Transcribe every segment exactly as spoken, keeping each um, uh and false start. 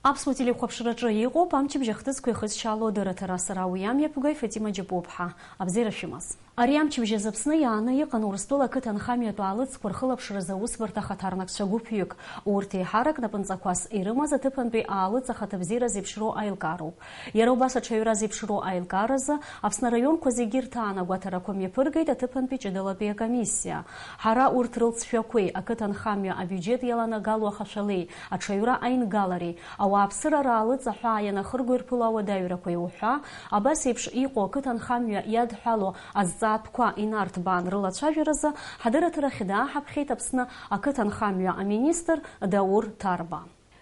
Аԥсуа телехәаԥшраҿы иҟоуп амчыбжь ахҭысқәа ихызшьало адырраҭара. Сара уи амҩаԥгаҩ Фатима Џьапуаԥҳа. Абзиара шәымаз. Ари амчыбжь азы Аԥсны иааны иҟан Урыстәыла ақыҭанхамҩатә аалыҵқәа рхылаԥшразы аусбарҭа ахаҭарнакцәа гәыԥҩык. Урҭ еиҳарак напынҵақәас ирымаз аҭыԥантәи аалыҵ ахаҭабзиара зеиԥшроу аилкаароуп. Иара убас аҽаҩра зеиԥшроу аилкааразы Аԥсны араионқәа зегьы ирҭаан агәаҭарақәа мҩаԥыргеит аҭыԥантәи ҷыдалатәи акомиссиа. Ҳара урҭ рылҵшәақәеи ақыҭанхамҩа абиуџьет иаланагало ахашәалеи аҽаҩра аингалареи, ауааԥсыра раалыҵ аҳәаа ианахырго ирԥыло ауадаҩрақәеи уҳәа, абас еиԥш иҟоу ақыҭанхамҩа иадҳәало азҵаатәқәа инарҭбаан рылацәажәаразы ҳадырраҭарахь дааҳаԥхьеит Аԥсны ақыҭанхамҩа аминистр Даур Ҭарба.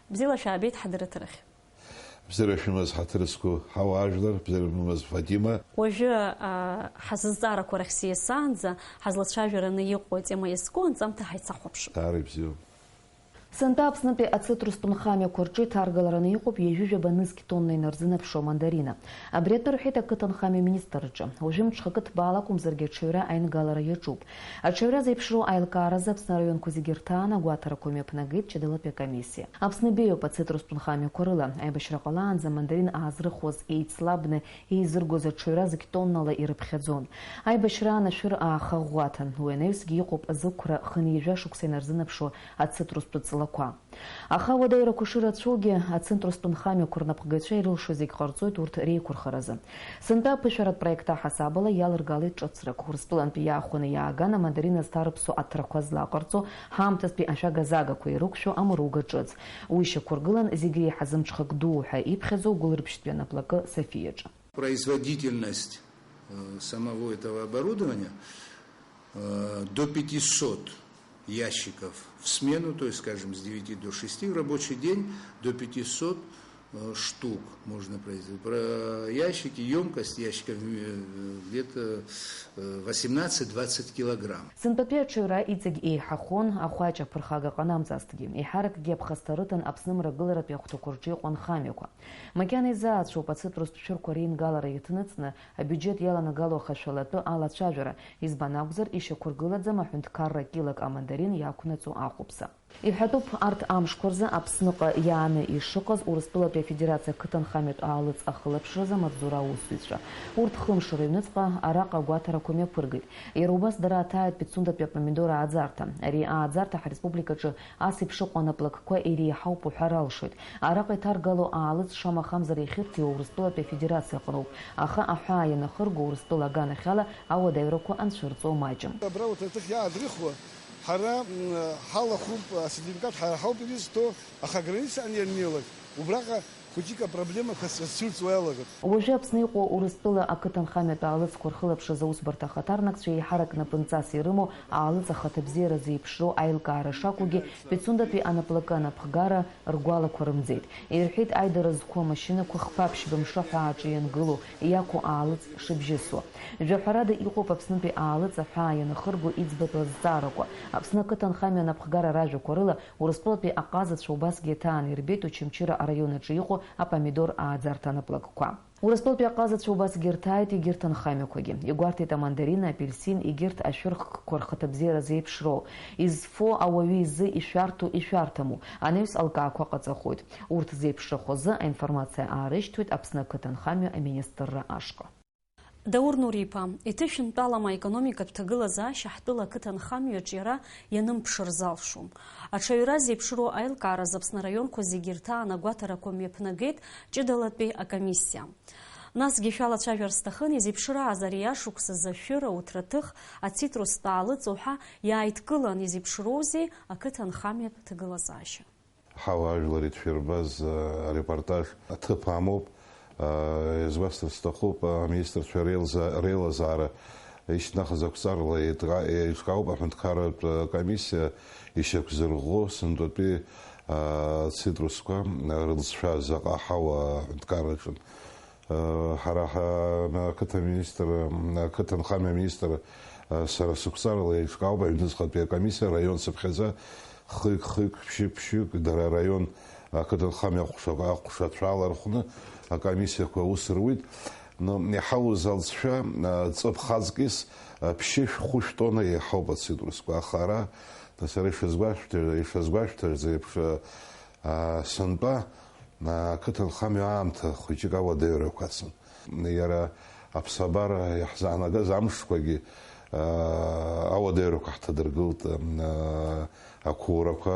Бзиала шәаабеит ҳадырраҭарахь. Бзиара шәымаз ҳаҭыр зқәу ҳауаажәлар, бзиара шәымаз Фатима. Уажәы, аа, ҳазызҵаарақәа рахь сиасаанӡа, ҳазлацәажәараны иҟоу атема иазку анҵамҭа ҳаицахәаԥшып. Даара ибзиоуп. Сынтәа Аԥснытәи ацитрустә нхамҩақәа рҿы иҭаргалараны иҟоуп ҩажәижәаба нызқь тонна инарзынаԥшуа мандарина. Абри атәы рҳәеит ақыҭанхамҩа министрраҿы. Уажәы мҽхакы ҭбаала акәымзаргьы аҽаҩра аингалара иаҿуп. Аҽаҩра зеиԥшроу аилкааразы Аԥсны араионқәа зегьы рҭаан агәаҭарақәа мҩаԥнагеит ҷыдалатәи акомиссиа. Аԥсны беиоуп ацитрустә нхамҩақәа рыла. Аибашьра ҟалаанӡа амандарин аазрыхуаз, еицлабны еизыргоз аҽаҩра зегь тоннала ирыԥхьаӡон. Аибашьраан ашәыр ааха ӷәӷәаҭан. Уи анаҩсгьы иҟоуп зықәра хынҩажәа шықәса инарзынаԥшуа ацитрустә ҵлақәа. Аха ауадаҩрақәа шырацәоугьы, ацитрустә нхамҩақәа рнапхгаҩцәа ирылшо зегь ҟарҵоит урҭ реиқәырхаразы. Сынтәа аԥышәаратә проект аҳасабала иалыргалеит ҿыцрак. Урыстәылантәи иаахәаны иааган амандарина зҭарыԥсо аҭрақәа злаҟарҵо, ҳаамҭазтәи ашәага-загақәа ирықәшәо амыруга ҿыц. Уи шьақәыргылан зегь реиҳа зымҽхак дуу ҳәа иԥхьаӡоу Гәылрыԥшьтәи анаплакы Софиаҿы. Производительность, э, самого этого оборудования, э, до пятисот ящиков в смену, то есть, скажем, с девяти до шести в рабочий день до пятисот, э, штук можно производить. Про ящики, ёмкость ящиков, э, где-то, э, восемнадцать-двадцать килограмм. Сынтәатәи аҽаҩра иҵегь еиҳахон, ахәаҷ аԥырхага ҟанамҵазҭгьы. Еиҳаракгьы аԥхасҭа рыҭан Аԥсны мрагыларатәи ахәҭақәа рҿы иҟоу анхамҩақәа. Макьана изаацәоуп ацитрустә шәырқәа реингалара иаҭныҵны абиуџьет иаланагало ахашәалатәы алацәажәара, избан акәзар, ишьақәыргылаӡам аҳәынҭқарра килак амандарин иақәнаҵо ахәаԥса. Иҳәатәуп, арҭ амшқәа рзы Аԥсныҟа иааны ишыҟаз Урыстәылатәи Афедерациа ақыҭанхамҩатә аалыҵ ахылаԥшразы амаҵзура аусзуҩцәа. Урҭ хымш рыҩныҵҟа араҟа агәаҭарақәа мҩаԥыргеит. Иара убас дара аҭааит Пицундатәи апомидор ааӡарҭа. Ари ааӡарҭа ҳреспубликаҿы ас еиԥш ыҟоу анаплакқәа иреиҳауп уҳәар алшоит. Араҟа иҭаргало аалыҵ шамахамзар иахьырҭиуа Урыстәылатәи Афедерациа аҟноуп, аха аҳәаа ианахырго Урыстәыла аганахьала ауадаҩрақәа анцәырҵуа маҷым. Абра урҭ рҭыхра иаадрыхуа, ҳара, м, ҳалахәуп, асертификат ҳара ҳауп ирызҭо, аха аграница анианнеилак, убраҟа хәыҷык апроблемақәа срызцәырҵуа иалагоит. Уажәы Аԥсны иҟоу Урыстәыла ақыҭанхамҩатә аалыҵқәа рхылаԥшразы аусбарҭа ахаҭарнакцәа еиҳарак напынҵас ирымоу аалыҵ ахаҭабзиара зеиԥшроу аилкаара шакәугьы, Пицундатәи анаплакы анапхгара ргәалақәа рымӡеит. Ирҳәеит аидара зқәу амашьынақәа хԥа-ԥшьба мшы аҳәааҿы иангылоу, иақәу аалыҵ шыбжьысуа. Жәаҳәарада иҟоуп Аԥснытәи аалыҵ аҳәаа ианахырго иӡбатәу азҵаарақәа. Аԥсны ақыҭанхамҩа анапхгара ражәақәа рыла, Урыстәылатәи аҟазацәа убасгьы иаҭаан ирбеит Очамчыра араион аҿы иҟоу апомидор ааӡарҭа анаплакқәа. Урыстәылатәи аҟазацәа убасгьы ирҭааит егьырҭ анхамҩақәагьы. Игәарҭеит амандарина, апельсин, егьырҭ ашәыркқәа рхаҭабзиара зеиԥшроу. Изфо ауаҩы изы ишәарҭоу, ишәарҭаму, анаҩс алкаақәа ҟаҵахоит. Урҭ зеиԥшрахо азы аинформациа аарышьҭуеит Аԥсны ақыҭанхамҩа аминистрра ашҟа. Даур Нури-иԥа, иҭышәынтәалама аекономикатә ҭагылазаашьа ҳтәыла ақыҭанхамҩаҿ иара ианымԥшыр залшом? Аҽаҩра зеиԥшроу аилкааразы Аԥсны араионқәа зегьы ирҭаан агәаҭарақәа мҩаԥнагеит ҷыдалатәи акомиссиа. Насгьы шәалацәажәар сҭахын, изеиԥшрааз ари ашықәсазы ашәыра, уҭраҭых, ацитрустә аалыҵ уҳәа иааидкылан, изеиԥшроузеи ақыҭанхамҩатә ҭагылазаашьа? Ҳауаажәлар идшәырбаз, а, арепортаж аҭыԥ амоуп. А, иазгәасҭар сҭахуп, аминистрцәа реилза-, реилазаара ишьҭнахыз ақәҵарала еидҟа-, еиҿкаауп аҳәынҭқарратә комиссиа ишьақәзырӷәӷәо сынтәатәи, а, цитрусқәа рылҵшәа заҟа ҳауа аҳәынҭқарраҿы. Ҳара ҳа-, ақыҭа министр, ақыҭанхамҩа аминистр, сара сықәҵарала еиҿкаауп аҩныҵҟатәи акомиссиа, араион цыԥхьаӡа хҩык, хҩык, ԥшьҩык, ԥшьҩык, дара араион ақыҭанхамҩа аҟәша-, аҟәшацәа алархәны акомиссиақәа аус руит. Но иҳауз алҵшәа, ҵыԥх аҵкьыс, ԥшьышә, хәышә тонна еиҳауп ацитрусқәа, аха ара, сара ишазгәашәҭ-, ишазгәашәҭаз еиԥш, сынтәа, Ақыҭанхамҩа аамҭа хәыҷык ауадаҩрақәа ацын. Иара аԥсабара иаҳзаанагаз амшқәагьы, аа, ауадаҩрақәа ҳҭадыргылт, аа, ақәурақәа,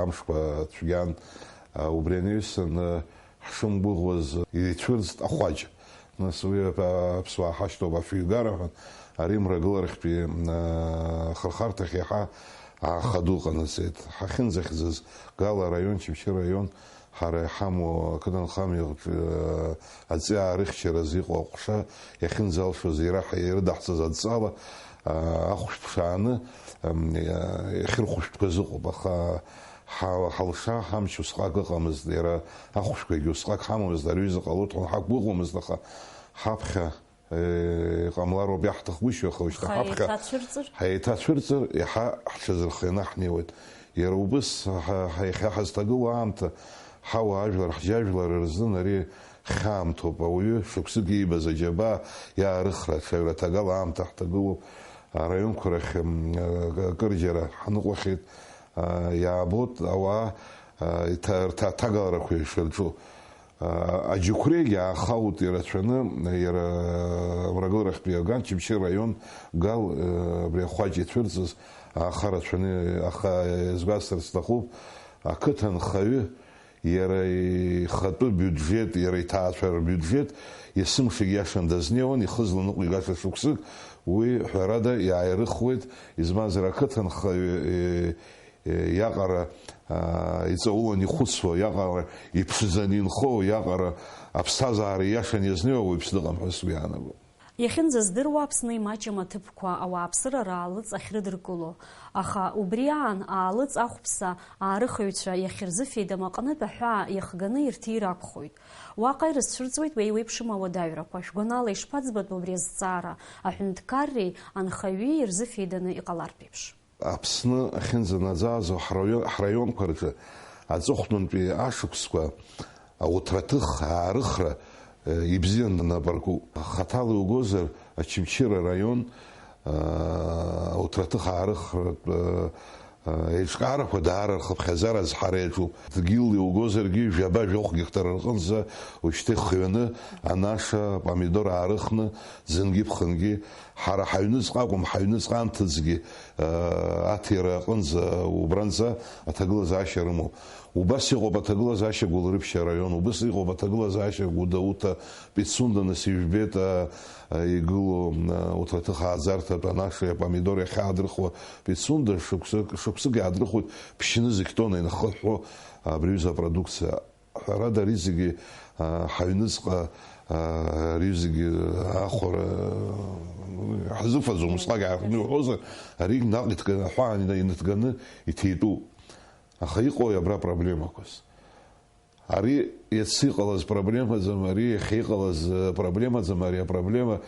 амшқәа цәгьан, аа, убри анаҩсан, ҳшымгәыӷуаз ицәырҵт ахәаџь. Нас уи аԥ-, аԥсуаа ҳашьҭоуп, афҩгара ҳәа, ари мрагыларахьтәи, аа, ахырхарҭахь иаҳа ааха ду ҟанаҵеит. Ҳахьынӡахьӡыз Гала араион, Чымчы раион, ҳара иҳамоу ақыҭанхамҩаҿы, аа, аҵиаа рыхьчаразы иҟоу аҟәша иахьынӡалшоз, иара ҳа-, ирыдаҳҵаз адҵала, аа, ахәшә ԥшааны, ам, иа-, иахьырхәышәтәқәаз ыҟоуп, аха ҳа-, ҳалша ҳамч усҟак ыҟамызт, иара ахәшәқәагьы усҟак ҳамамызт, ари аҩыза ҟалоит ҳәа ҳақәгәыӷуамызт, аха ҳаԥхьа Иҟамлароуп иаҳҭахгәышьо, аха уажәшьҭа ҳаԥхьа ҳаиҭацәырҵыр, ҳаиҭацәырҵыр, иаҳа ҳҽазырхианы ҳнеиуеит. Иара убыс ҳа, ҳа иахьа ҳазҭагылоу аамҭа, ҳауаа ажәлар, ҳџьажәлар рзын ари хьаамҭоуп. Ауаҩы шықәсык иибаз аџьабаа иаарыхра, аҽаҩра аҭагала аамҭа ҳҭагылоуп. Араионқәа рахь, м, акырџьара ҳныҟәахьеит, а, иаабоит ауаа, а, иҭа-, рҭа-, аҭагаларақәа ишырҿу. Аџьықәреигьы аахаут ирацәаны, иара Мрагыларахьтәи иаган, Чымчы раион Гал, абри ахәаҷ ицәырҵыз ааха рацәаны, аха иазгәасҭарц сҭахуп, ақыҭанхаҩы иара ихатәы биуџьет, иара иҭаацәа рбиуџьет есымшагь иашан дазнеиуан, ихы зланыҟәигаша шықәсык, уи ҳәарада иааирыхуеит, избанзар, ақыҭанхаҩы, иаҟара, аа, иҵаулан ихәыцуа, иаҟара иԥшӡаны инхо, иаҟара аԥсҭазаара ииашан иазнеиуа уаҩԥс дыҟам ҳәа сгәы иаанагоит. Иахьынӡаздыруа Аԥсны имаҷым аҭыԥқәа ауааԥсыра раалыҵ ахьрыдыркыло, аха убри аан аалыҵ ахәԥса аарыхыҩцәа иахьырзыфеидам аҟнытә аҳәаа иахганы ирҭир акәхоит. Уаҟа ирызцәырҵуеит уи еиуеиԥшым ауадаҩрақәа. Шәгәанала ишԥаӡбатәу абри азҵаара, аҳәынҭқарреи анхаҩи ирзыфеиданы иҟалартә еиԥш? Аԥсны ахьынӡанаӡааӡо ҳраион-, ҳраионқәа рҿы аҵыхәтәантәи ашықәсқәа ауҭраҭых аарыхра, э, ибзиан нап арку. Хаҭала иугозар, Очамчыра араион, э, ауҭраҭых аарыхратә, э, э, еиҿкаарақәа даара рхыԥхьаӡара азҳара иаҿуп. Дгьыл иугозаргьы, жәаба жәохә гектар рҟынӡа уажәшьҭа ихҩаны анаша, апомидор аарыхны, ӡынгьы ԥхынгьы Ҳара ҳаҩныҵҟа акәым, ҳаҩныҵҟа анҭыҵгьы, аа, аҭира аҟынӡа, убранӡа аҭагылазаашьа рымоуп. Убас иҟоуп аҭагылазаашьа Гәылрыԥшь араион, убас иҟоуп аҭагылазаашьа Гәдоуҭа, Пицунда, нас ижәбеит, аа, аа, игылоу, аа, уҭраҭых ааӡарҭатә анашеи апомидор иахьаадрыхуа Пицунда, шықәсык, шықәсык иаадрыхуеит ԥшьны зқьтона инхыҳәҳәо абри аҩыза апродукциа. Ҳәарада, ари зегьы, аа, ҳаҩныҵҟа, аа, ари зегьы аахәара, аа, ҳзыфаӡом, усҟак ааҳәны иуҳәозар, аригь наҟ иҭганы, аҳәаа иныҭганы иҭитәуп. Аха иҟои абра проблемақәас? Ари иацы иҟалаз проблемаӡам, ари иахьа иҟалаз, э, проблемаӡам, ари апроблема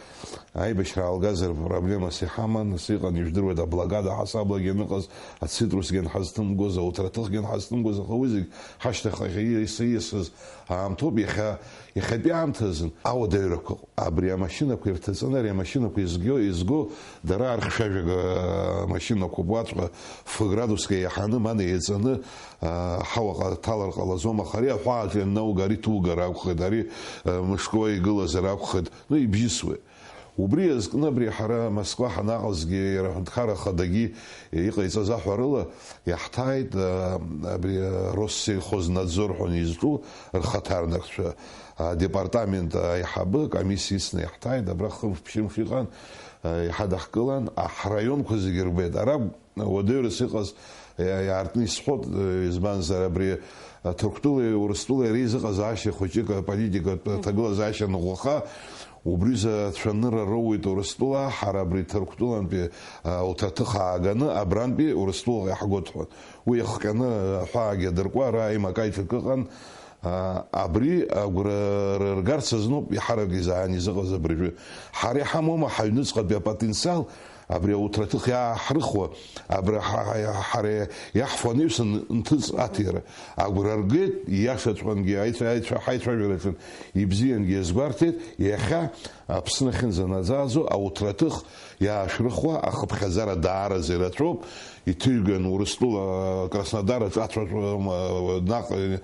Аибашьра аалгазар проблемас иҳаман, ас иҟан, ижәдыруеит, аблокада ҳасаблагьы аныҟаз, ацитрусгьы анҳазҭымгоз, ауҭраҭыхгьы анҳазҭымгоз, аха уи зегь ҳашьҭахь иаиса-, ииасыз аамҭоуп, иахьа, иахьатәи аамҭазын ауадаҩрақәа ыҟоуп. Абри амашьынақәа ирҭаҵаны, ари амашьынақәа изгьо, изго, дара архьшәашәага амашьынақәоуп, уаҵәҟьа фы градуск еиҳаны, мана еиҵаны, аа, ҳауа ҟа-, ҭалар ҟалаӡом, аха ари аҳәааҿы ианнауга, ари ҭугар акәхеит, ари, аа, мышкуа игылазар акәхеит, ну, ибжьысуеит. Убри иазкны абри ҳара Москва ҳанаҟазгьы, иара аҳәынҭқарра ахадагьы иҟаиҵаз аҳәарыла, иаҳҭааит, а, абри, а, Россельхознадзор ҳәа изҿу рхаҭарнакцәа, а, департамент аиҳабы, комиссиа ицны иаҳҭааит, абра хымш-ԥшьымш иҟан, а, иҳадаҳкылан, а, ҳраионқәа зегьы рбеит. Ара уадаҩрас иҟаз, иа-, иаартны исҳәот, э, избанзар, абри, э, Ҭырқәтәылеи Урыстәылеи реизыҟазаашьа хәыҷык аполитикатә, э, ҭагылазаашьа ныҟәаха, убри зацәанырра роуеит Урыстәыла, ҳара абри Ҭырқәтәылантәи, э, уҭаҭых ааганы, абрантәи Урыстәылаҟа иаҳгоит ҳәа. Уи иахҟьаны аҳәаагьы адыркуа, ара аимак-аиҿак ыҟан, э, абри агәра рыргарц азноуп иҳарак изаан изыҟаз абыржәы. Ҳара иҳамоума ҳаҩныҵҟатәи апотенциал, Абри ауҭраҭых иааҳрыхуа, абра ҳа-, ҳа-, ҳара иаҳфо анаҩсан нҭыҵ аҭира. Агәра ргеит, ииашаҵәҟьангьы аицәа-, аицәа-, ҳаицәажәараҿы ибзиангьы иазгәарҭеит, иахьа Аԥсны ахьынӡанаӡааӡо ауҭраҭых иаашәрыхуа ахыԥхьаӡара даараӡа ирацәоуп, Иҭыҩган Урыстәыла Краснодар аҿы ацәажәо, м, наҟ, э,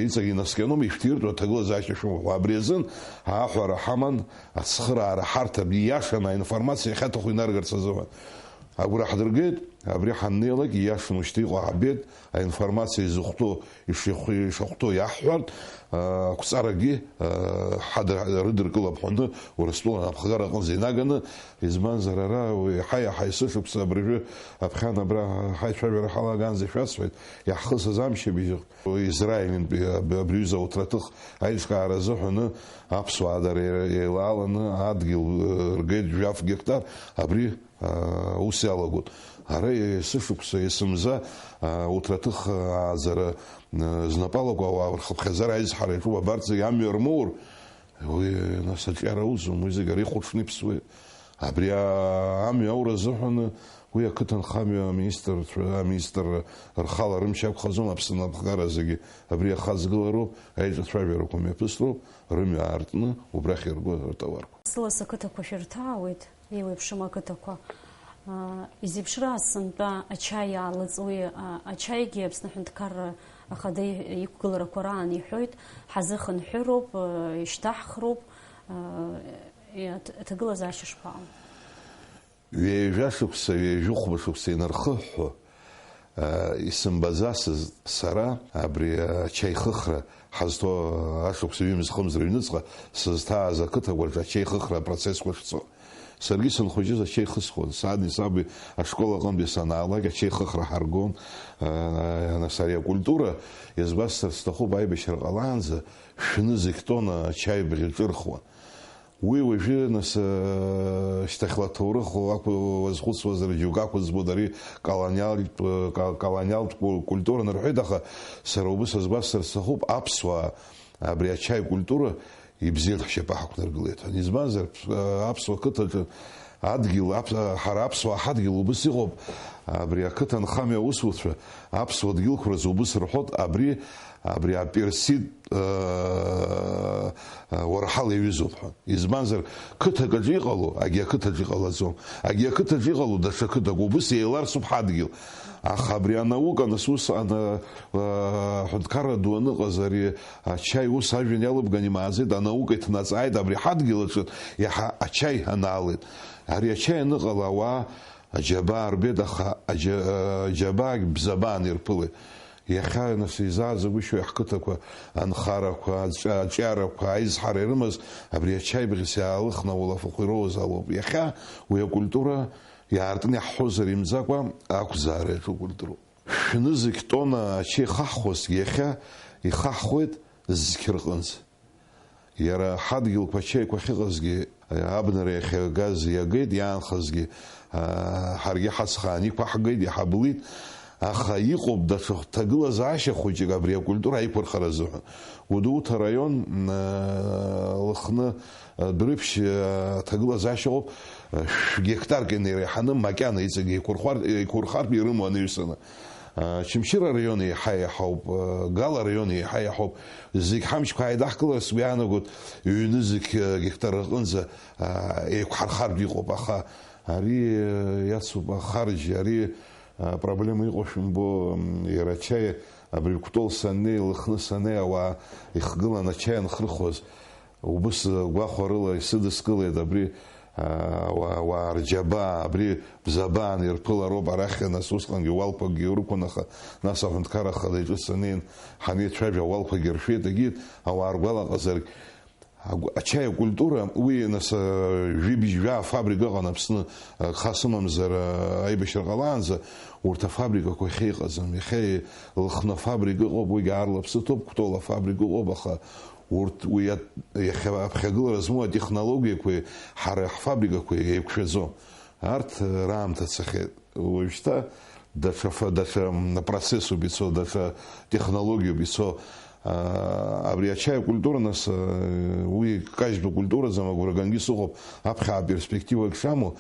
иҵегь инаскьаном, ишәҭиртәу аҭагылазаашьа шәымоуп ҳәа. Абри азын аҳәара ҳаман, ацхыраара ҳарҭап, ииашаны аинформациа иахьаҭаху инаргарц азыҳәан. Агәра ҳдыргеит, абри ҳаннеилак ииашаны ушьҭа иҟоу ҳабеит, аинформациа изыхәҭоу, ишихәҭоу, ишахәҭоу иаҳҳәартә, ақәҵарагьы, ҳадыркылап ҳәаны, Урыстәыла анапхгара аҟынӡа инаганы, избанзар, ара уи еиҳа-еиҳа есышықәса абыржәы аԥхьан абра ҳаицәажәара ҳалаганӡа ишәасҳәеит, иаҳхысыз амчыбжь Израилинтәи аб-, абри аҩыза ауҭраҭых аиҿкаара азыҳәаны аԥсуаа дара еилааланы адгьыл, э, ргеит жәаф гектар, абри, э, аус иалагоит. Ара есышықәса, есымза, э, уҭраҭых ааӡара, э, знапалақәа ауаа рхыԥхьаӡара аизҳара иаҿуп, абарҭ зегьы амҩа рмоур, уи, нас, аҿиара ауӡом, уи зегь ара ихәаҽны иԥсуеит. Абри амҩа аура азыҳәан уи ақыҭанхамҩа аминистрцәа, аминистрра рхала рымч ақәхаӡом, Аԥсны анапхгара зегьы абри иахаҵгылароуп, аиҿацәажәарақәа мҩаԥысроуп, рымҩа аартны убрахь ирго ртауарқәа. Сылас ақыҭақәа шәырҭаауеит, еиуеиԥшым ақыҭақәа. Аа, изеиԥшраз сынтәа ачаи аалыҵ-, уи, а, ачаигьы Аԥсны Аҳәынҭқарра Ахада иқәгыларақәа раан иҳәоит, ҳазыхынҳәыроуп, а, ишьҭаҳхроуп, а, Иа-, аҭ-, аҭагылазаашьа шԥаҟам? Ҩажәа шықәса, ҩажәихәба шықәса инархыҳәҳәо, а, исымбаӡацызт сара абри ачаихыхра ҳазҭоу ашықәс ҩымз-хымз рыҩныҵҟа сызҭааз ақыҭақәа рҿы ачаихыхра апроцессқәа шцо. Саргьы санхәыҷыз ачаи хысхуан. Сани саби ашкол аҟынтәи санаалак ачаихыхра ҳаргон. А, нас ари акультура, иазгәасҭарц сҭахуп, аибашьра ҟалаанӡа шәны зегь тонна ачаи бӷьы ҿырхуан. Уи уажәы, нас, э, шьҭахьла аҭоурых уақәу-, уазхәыцуазар, џьоук ақәыӡбоит, ари колониалтә, э, ко-, колониалтә ку-, культура нырҳәеит, аха сара убыс азгәасҭар сҭахуп, аԥсуаа абри ачаи культура ибзианы ҳшьапы ҳақәнаргылеит ҳәа. Избанзар, э, аԥсуа қыҭаҿы адгьыл, аԥ-, ҳара аԥсуаа ҳадгьыл убыс иҟоуп, абри ақыҭанхамҩа аусуцәа аԥсуа дгьылқәа рзы убыс рҳәоит, абри, абри аперсид, э, э, уарҳал иаҩызоуп ҳәа. Избанзар, қыҭак аҿы иҟало, агьи ақыҭаҿы иҟалаӡом, агьи ақыҭаҿы иҟало, даҽа қыҭак, убыс еиларсуп ҳадгьыл. Аха абри анаука, нас, ус ана-, э, аҳәынҭқарра ду аныҟаз, ари ачаи ус ажәҩан иалыбган имааӡеит, анаука иҭнаҵааит, абри ҳадгьыл аҿы иаҳа ачаи анаалеит. Ари ачаи аныҟала, ауаа аџьабаа рбеит, аха аџьа-, аџьабаагь бзабаан ирԥылеит. Иахьа, нас, изааӡагәышьои ҳқыҭақәа анхарақәа, аҿ-, аҿиарақәа, аизҳара ирымаз, абри ачаи бӷьыц иаалыхны аулафахә ироуз алоуп. Иахьа уи акультура иаартны иаҳҳәозар имӡакәа, ақәзаара иаҿу акультуроуп. Шәнызқь тонна ачеи хаҳхуазҭгьы, иахьа ихаҳхуеит зқь рҟынӡа. Иара ҳадгьылқәа ачеиқәа ахьыҟазгьы, абнара иахьагаз иагеит, иаанхазгьы, аа, ҳаргьы ҳацхаан иқәаҳгеит, иҳаблит, аха иҟоуп даҽа ҭагылазаашьа хәыҷык абри акультура аиқәырхара азыҳәан. Гәдоуҭа араион, аа, Лыхны, аа, Дәрыԥшь, аа, ҭагылазаашьа ыҟоуп, шә-гектарк инареиҳаны макьана иҵегь еиқәырхар-, еиқәырхартә ирымоу анаҩсаны. Очамчыра араион еиҳа иаҳауп, Гала араион еиҳа иаҳауп. Зегь ҳамчқәа ааидаҳкылар, сгәы иаанагоит, ҩны зегь гектар рҟынӡа, еиқәҳархартә иҟоуп, аха ари иацуп ахарџь, ари апроблема иҟоу шәымбо, иара ачаи абри Кәтол саннеи, Лыхны саннеи, ауаа ихгылан ачаи анхырхуаз, Убыс гәахәарыла исыдыскылеит абри, аа, ауаа, ауаа рџьабаа, абри бзабаан ирԥылароуп арахь, нас усҟангьы уалқәакгьы ирықәын, аха нас аҳәынҭқарра ахада иҿы саннеин, ҳанеицәажәа, ауалқәагьы ршәеит, егьит, ауаа ргәалаҟазаргь, агә-, ачаи акультура, уи, нас, аа, жәибжь жәаа фабрика ыҟан Аԥсны, аа, гха сымамзар, аа, аибашьра ҟалаанӡа, урҭ афабрикақәа иахьа иҟаӡам, иахьа Лыхны афабрика ыҟоуп, уигьы аарла ԥсыҭоуп, Кәтол афабрика ыҟоуп, аха Урҭ уи ат-, иахьа аԥхьагылара змоу атехнологиақәеи ҳара ҳфабрикақәеи еиқәшәаӡом. Арҭ, э, раамҭа цахьеит. Уажәшьҭа даҽа фа-, даҽа, м, процессуп ицо, даҽа технологиоуп ицо. А, абри ачаи акультура, нас, э, уи кажьтәу культураӡам, агәра гангьы сыҟоуп, аԥхьа аперспективак шамоу.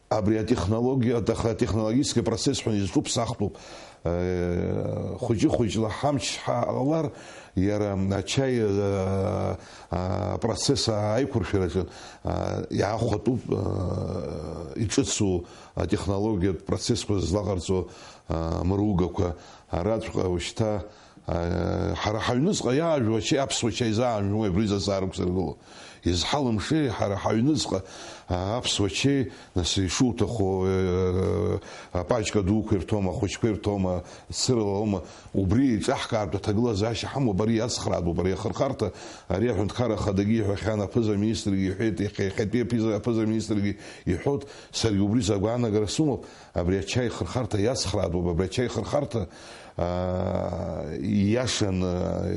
Абри атехнологиа, аха атехнологический процесс ҳәа изҿуп сахтәуп. Хәыҷы-хәыҷла ҳамч ҳалалар, иара ачаи, а, а, апроцесс аиқәыршәараҿы, а, иаахәатәуп, а, иҿыцу атехнологиатә процессқәа злаҟарҵо, а, амыругақәа. Араҵәҟьа ушьҭа, а, ҳара ҳаҩныҵҟа иаажәуа ачаи, аԥсуа чаи заажәуеит, абри азҵаара ықәсыргыло. Изҳалымшеи ҳара ҳаҩныҵҟа, а, аԥсуа чеи, нас, ишуҭаху, э, апачка дуқәа ирҭома, ахәыҷқәа ирҭома, цыралома, убри еиҿаҳкаартә аҭагылазаашьа ҳамоуп, ари иацхраатәуп, ари ахырхарҭа, ари аҳәынҭқарра ахадагьы иҳәахьан, аԥыза-министргьы иҳәеит, иахьа-, иахьатәи аԥыза-, аԥыза-министргьы иҳәоит, саргьы убри сагәаанагара сымоуп, абри ачаи хырхарҭа иацхраатәуп, абри ачаи хырхарҭа, аа, ииашан, аа,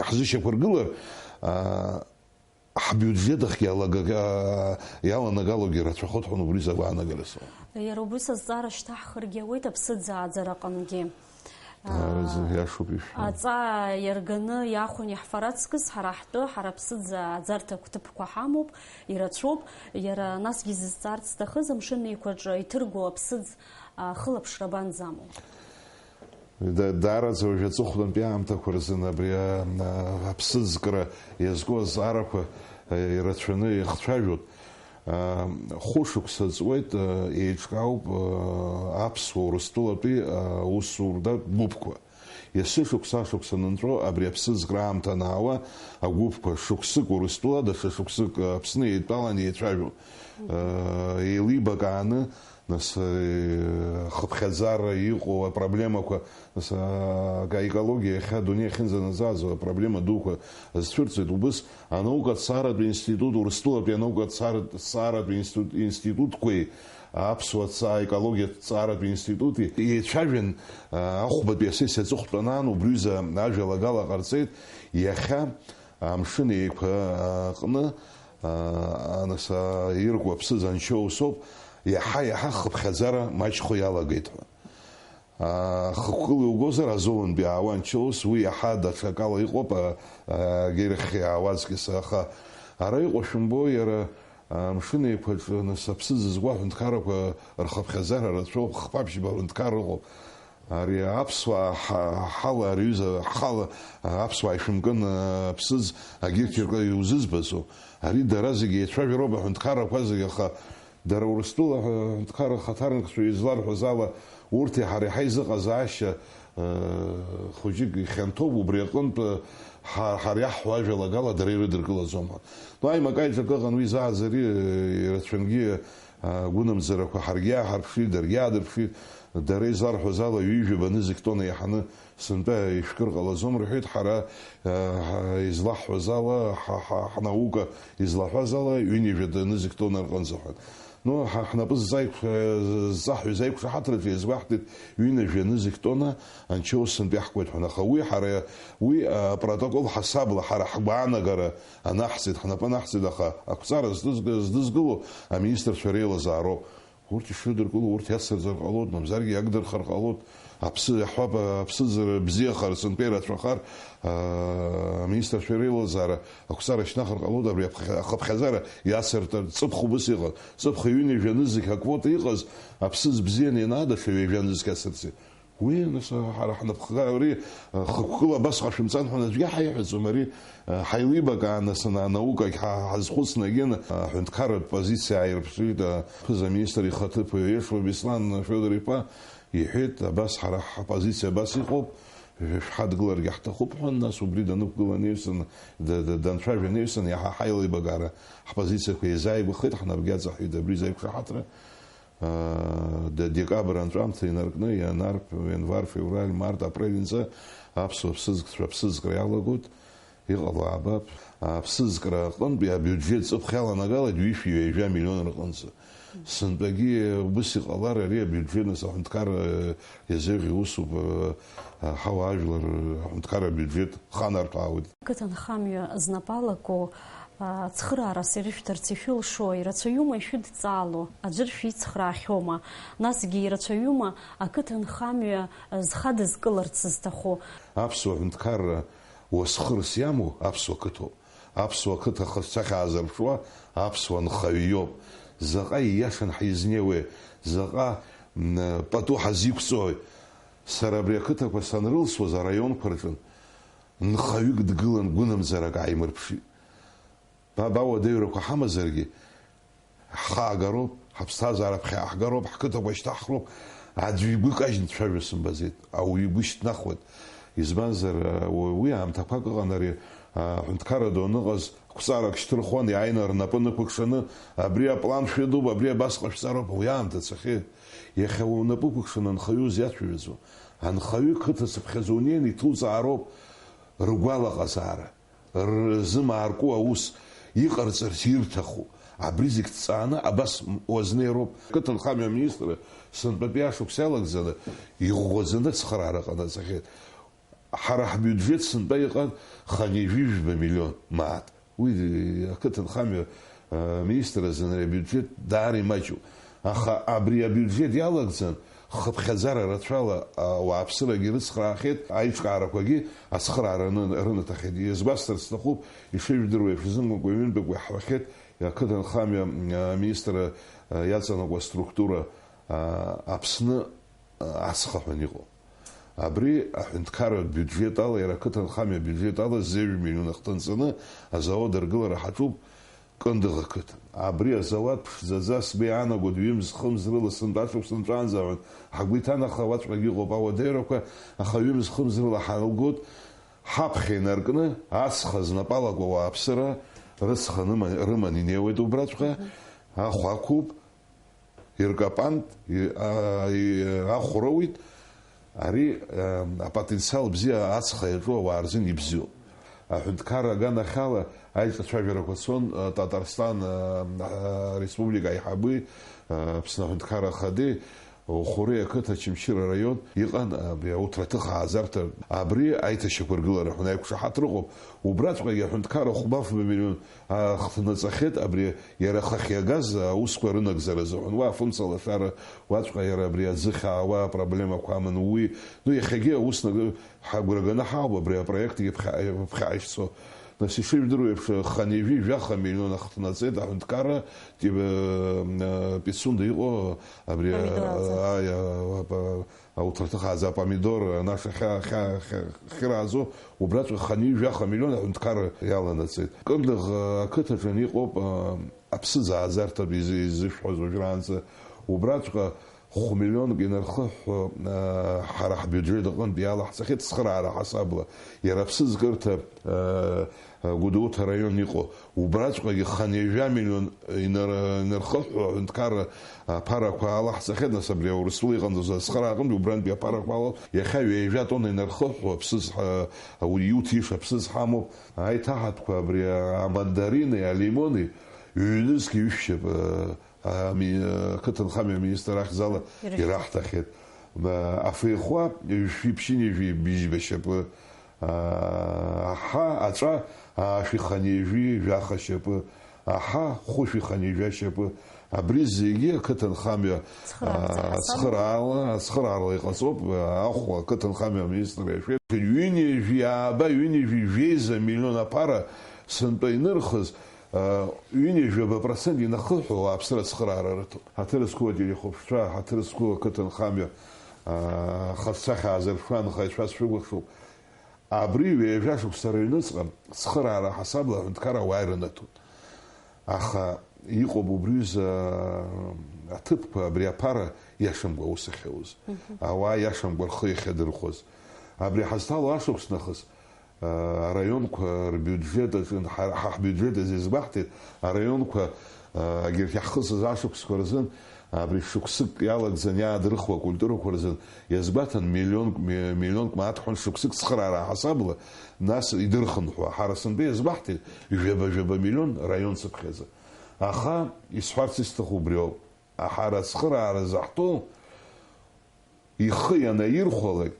ҳзышьақәыргылар, аа, ҳбиуџьет ахь иалага-, иаланагалогьы рацәахоит ҳәа убри сагәаанагара сымоуп. Иара убри сазҵаара шьҭаҳхыргьы ауеит аԥсыӡ ааӡара аҟынгьы. Даараӡа иашоуп ишәҳәо. Аҵаа иарганы иахәан иаҳфар аҵкыс, ҳара ҳтәы, ҳара аԥсыӡ ааӡарҭа қәҭыԥқәа ҳамоуп, ирацәоуп, иара насгьы изызҵаарц сҭахыз, Амшын Еиқәаҿы иҭырго аԥсыӡ, а, хылаԥшра абанӡамоу? Да-, даараӡа уажә аҵыхәтәантәи аамҭақәа рзын абри, а, а, аԥсыӡкра иазку азҵаарақәа, а, ирацәаны ихцәажәоит. А, хәышықәса ҵуеит, а, еиҿкаауп, а, аԥсуа Урыстәылатәи, а, усурҭатә гәыԥқәа. Есышықәса-шықәса анынҵәо, абри аԥсыӡкра аамҭа анаауа, агәыԥқәа шықәсык Урыстәыла, даҽа шықәсык, а, Аԥсны еидтәалан еицәажәон. А, еилибакааны, Нас, э, хыԥхьаӡара иҟоу апроблемақәа, нас, а, аекологиа иахьа адунеи ахьынӡанаӡааӡо апроблема дуқәа азцәырҵуеит. Убыс анаука ҭҵааратә институт, Урыстәылатәи анаука ҭҵааратә, ҭҵааратә институт, институтқәеи аԥсуа ҭҵаа-, аекологиа ҭҵааратә институти еицәажәан, а, ахәбатәи асессиа аҵыхәтәан аан убри аҩыза ажәалагала ҟарҵеит. Иахьа Амшын Еиқәа аҟны, аа, анаса иркуа аԥсыӡ анчоу соуп, иаҳа-иаҳа хыԥхьаӡара маҷхо иалагеит ҳәа. Аа, хықәкыла иугозар, Азовынтәи аауа анчоус, уи иаҳа даҽакала иҟоуп, а, а, агьырахь иаауа аҵкьыс, аха ара иҟоу шәымбо, иара, а, Амшын Еиқәаҿы анаса аԥсыӡ згәу аҳәынҭқаррақәа рхыԥхьаӡара рацәоуп, хԥа-ԥшьба аҳәынҭқарра ыҟоуп. Ари аԥсуаа ҳа-, ҳала, ари аҩыза ҳхала, аԥсуаа ишәымкын, аԥсыӡ, агьырҭ иркы иузызбазу? Ари дара зегьы еицәажәароуп, аҳәынҭқаррақәа зегьы, аха дара Урыстәыла аҳәынҭқарра ахаҭарнакцәа изларҳәаз ала, урҭи ҳареи ҳаизыҟазаашьа, э, хәыҷык ихьанҭоуп, убри аҟынтә, э, ҳа-, ҳара иаҳҳәо ажәалагала дара ирыдыркылаӡом ҳәа. Ну, аимак-аиҿак ыҟан, уи зааӡари, э, ирацәангьы, Агәынамӡарақәа ҳаргьы иааҳарԥшит, даргьы иаадырԥшит. Дара изларҳәоз ала, ҩажәа нызқь тонна иаҳаны сынтәа ишәкыр ҟалаӡом рҳәеит, ҳара, а, ҳа-, излаҳҳәоз ала, ҳа-, ҳа-, ҳнаука излаҳәаз ала, ҩынҩажәа нызқь тонна рҟынӡа ҳәа. Ну, ҳа-, ҳнапы зҵаиқә-, зҵаҳәаз аиқәшаҳаҭраҿы иазгәаҳҭеит, ҩынҩажәа нызқь тонна анчоу сынтәа иаҳкуеит ҳәа. Аха уи ҳара, уи, а, протокол ҳасабла ҳара ҳгәаанагара анаҳҵеит, ҳнапы анаҳҵеит, аха ақәҵара здызг-, здызгыло аминистрцәа реилазаароуп. Урҭ ишрыдыркыло, урҭ иацырҵар ҟалоит, мамзаргьы иагдырхар ҟалоит. Аԥсы иаҳҳәап, аԥсыӡара бзиахар, сынтәа ирацәахар, аа, аминистрцәа реилазаара ақәҵара шьҭнахыр ҟалоит, абри аԥхьа-, ахыԥхьаӡара иацыртыр, ҵыԥх убыс иҟан. Ҵыԥх ҩынҩажәа нызқь аквота иҟаз, аԥсыӡ бзианы ианаа, даҽа ҩажәа нызқь ацырҵеит. Уи, нас, ҳара ҳнапхгара, ари, хықәкыла абас ҟашәымҵан ҳәа аӡәгьы ҳаиҳәаӡом, ари, ҳаилибакааны, нас, ана-, анаукагь ҳа-, ҳазхәыцны, егьын, аҳәынҭқарратә позициа ааирԥшит, аԥыза-министр ихаҭыԥуаҩ Ешуа Беслан Федор-иԥа иҳәеит, абас ҳара ҳпозициа абас иҟоуп, шәҳадгыларгьы ҳҭахуп ҳәа, нас убри данықәгыла анаҩсан, д-, д-, данцәажәа анаҩсан, иаҳа ҳаилибакаара ҳпозициақәа еизааигәахеит, ҳнапгьы аҵаҳәеит абри изы аиқәшаҳаҭра. Д-, декабр анҵәамҭа инаркны, ианар, январ, февраль, март, апрель нҵы аԥсуа ԥсыӡкцәа аԥсыӡкра иалагоит, иҟало аабап. Аԥсыӡкра аҟынтәи абиуџьет ҵыԥх иаланагалеит ҩышәи ҩажәа миллион рҟынӡа. Сынтәагьы убыс иҟалар, ари абиуџьет, нас, аҳәынҭқарра иазеиӷьу усуп, ҳауаажәлар аҳәынҭқарра абиуџьет ханарҭәаауеит. Қыҭанхамҩа знапы алаку, а, цхыраарас ирышәҭарц ишәылшо ирацәаҩума ишәыдҵаало, аӡәыр шәицхраахьоума? Насгьы ирацәаҩума ақыҭанхамҩа зхадызкыларц зҭаху? Аԥсуа ҳәынҭқарра уасхырс иамоу аԥсуа қыҭоуп. Аԥсуа қыҭа ахырцәа ахьаазырԥшуа аԥсуа нхаҩ иоуп. Заҟа ииашан ҳизнеиуеи, заҟа, м, пату ҳазиқәҵои? Сара абри ақыҭақәа санрылсуаз, араионқәа рҿы нхаҩык дгылан, гәынамӡарак ааимырԥшит. Ба, бауадаҩрақәа ҳамазаргьы, ҳхы аагароуп, ҳаԥсҭазаара ԥхьаҟа ҳгароуп, ҳқыҭақәа шьҭаҳхроуп, аӡәы игәы кажьны дцәажәо сымбаӡеит, ауаҩы игәы шьҭнахуеит. Избанзар, уи, уи аамҭақәак ыҟан ари, аҳәынҭқарра ду аныҟаз, ақәҵарак шьҭырхуан, иааины рнапы нықәыкшаны, абри аплан шәыдуп, абри абас ҟашәҵароуп, уи аамҭа цахьеит. Иахьа унапы ықәыкшаны анхаҩы узиацәажәаӡом. Анхаҩы қыҭа цыԥхьаӡа унеин иҭуҵаароуп ргәалаҟазаара, рзымаарку аус, иҟарҵарц ирҭаху. Абри зегь ҭҵааны абас уазнеироуп. Ақыҭанхамҩа аминистрра сынтәатәи ашықәс иалагӡаны иӷәӷәаӡаны ацхыраара ҟанаҵахьеит. Ҳара ҳбиуџьет сынтәа иҟан хынҩажәи жәба миллион мааҭ. Уи ақыҭанхамҩа, а, министр азын ари абиуџьет даара имаҷуп. Аха абри абиуџьет иалагӡан, хыԥхьаӡара рацәала, а, ауааԥсырагьы рыцхраахьеит, аиҿкаарақәагьы ацхыраара рны-, рынаҭахьеит. Иазгәасҭарц сҭахуп, ишыжәдыруа еиԥш, зынгәамкәа ҩынтәык иаҳҳәахьеит, ақыҭанхамҩа, а, министр, а, иаҵанакуа аструктура, а, Аԥсны ацха ҳәа иҟоу. Абри аҳәынҭқарратә биуџьет ала, иара ақыҭанхамҩа абиуџьет ала зежә миллион ахҭынҵаны азауад аргылара ҳаҿуп Кындыӷ ақыҭан. Абри азауад ԥшӡаӡа сгәы иаанагоит, ҩымз-хымз рыла сынтәа ашықәс нҵәаанӡа аҳәон. Ҳгәы иҭанаха уаҵәҟьагьы ыҟоуп ауадаҩрақәа, аха ҩымз-хымз рыла ҳалгоит, ҳаԥхьа инаркны ацха знапы алаку ауааԥсыра рыцха ныма-, рыман инеиуеит убраҵәҟьа, ахә ақәуп, иркапант, и-, а-, и-, ахә роуит, ари, а, апотенциал бзиа ацха иаҿу ауаа рзын ибзиоуп. Аҳәынҭқарра аганахьала аиҿацәажәарақәа цон, а, Татарстан, а, а, Республика аиҳабы, а, Аԥсны аҳәынҭқарра ахадеи, Ухури ақыҭа Очамчыра араион иҟан, абри ауҭраҭых ааӡарҭа, абри аиҭашьақәыргылара ҳәа аиқәшаҳаҭра ыҟоуп. Убраҵәҟьагьы аҳәынҭқарра хәба-фба миллион ахҭнаҵахьеит, абри иара ахахь иагаз аусқәа рынагӡара азыҳәан. Уа афымца лашара, уаҵәҟьа иара абри аӡы хьаауа апроблемақәа аман уи. Ну, иахьагьы аус наг-, ҳагәра ганы ҳаауп абри апроектгьы ԥхьа-, ԥхьаҟа ишцо. Нас ишыжәдыруа еиԥш, хынҩажәи жәаха миллион ахҭнаҵеит аҳәынҭқарра Тиба, э, Пицунда иҟоу абри, Помидор аӡы. Аи, а, а, ауҭраҭых ааӡа апомидор, анаша хьа-, хьа-, хьа-, хьырааӡо, убраҵәҟьа хынҩажәи жәаха миллион аҳәынҭқарра иаланаҵеит. Кындыӷ, э, ақыҭаҿы иҟоуп, э, аԥсыӡ ааӡарҭатә изы-, изышәҳәоз уажәраанӡа. Убраҵәҟьа хә-миллионк инархыҳәҳәо, э, ҳара ҳбиуџьет аҟынтә иалаҳҵахьеит цхыраара ҳасабла. Иара аԥсыӡкырҭа, э, Гәдоуҭа араион иҟоу, убраҵәҟьагьы хынҩажәа миллион инар-, инархыҳәҳәо аҳәынҭқарра аԥарақәа алаҳҵахьеит, нас абри Аурыстәыла иҟандаз ацхыраара аҟынтә убрантәи аԥарақәа ала иахьа ҩажәа тонна инархыҳәҳәо аԥсыӡ ҳа-, ауаҩы иуҭиша аԥсыӡ ҳамоуп. Аиҭаҳатәқәа абри амандарини, алимони ҩнызқь ҩышәшьап, э, ами-, ақыҭанхамҩа аминистр ахьӡала Ирышәҭ. Ираҳҭахьеит. Ма-, афеихәа ҩышәи ԥшьынҩажәи быжьба шьапы, аа, аҳа, аҵәа аашәи хынҩажәи жәаха шьапы, аҳа хәышәи хынҩажәа шьапы. Абри зегьы ақыҭанхамҩа, Цхыраараӡа аа, ҳасабла. Цхыраала, ацхыраала иҟаҵоуп, ахә ақыҭанхамҩа аминистр иашәеит. Ҩынҩажәи ааба, ҩынҩажәи жәеиза миллион аԥара сынтәа инырхыз, Ҩынҩажәаба процент инахыҳәо ауааԥсыра ацхыраара рыҭоуп. Ҳаҭыр зқәу ателехәаԥшцәа, ҳаҭыр зқәу ақыҭанхамҩа, аа, хаҵцәа хьаазыршәуа анхаҩцәа сшәыкәыхшоуп. Абри ҩажәа шықәса рыҩныҵҟа цхыраара ҳасабла аҳәынҭқарра ауаа ирынаҭоит. Аха иҟоуп убри ҩыза аҭыԥқәа, абри аԥара иашамкәа аус ахьауз. Мгм. Ауаа иашамкәа рхы иахьадырхәоз. Абри ҳазҭало ашықәс нахыс, Араионқәа рбиуџьет аҿы, ҳа, ҳа ҳбиуџьет азы иазгәаҳҭеит, араионқәа, агьырҭ иаҳхысыз ашықәсқәа рзын, абри шықәсык иалагӡан иаадырхуа акультурақәа рзын иазгәаҭан, миллионк, ми-, миллионк мааҭ ҳәан шықәсык цхыраара аҳасабала, нас идырхынҳәуа. Ҳара сынтәа иазгәаҳҭеит, жәаба-жәаба миллион раион цыԥхьаӡа. Аха исҳәарц исҭаху убри ауп. Ҳара ацхыраара заҳҭо, ихы ианаирхәалак,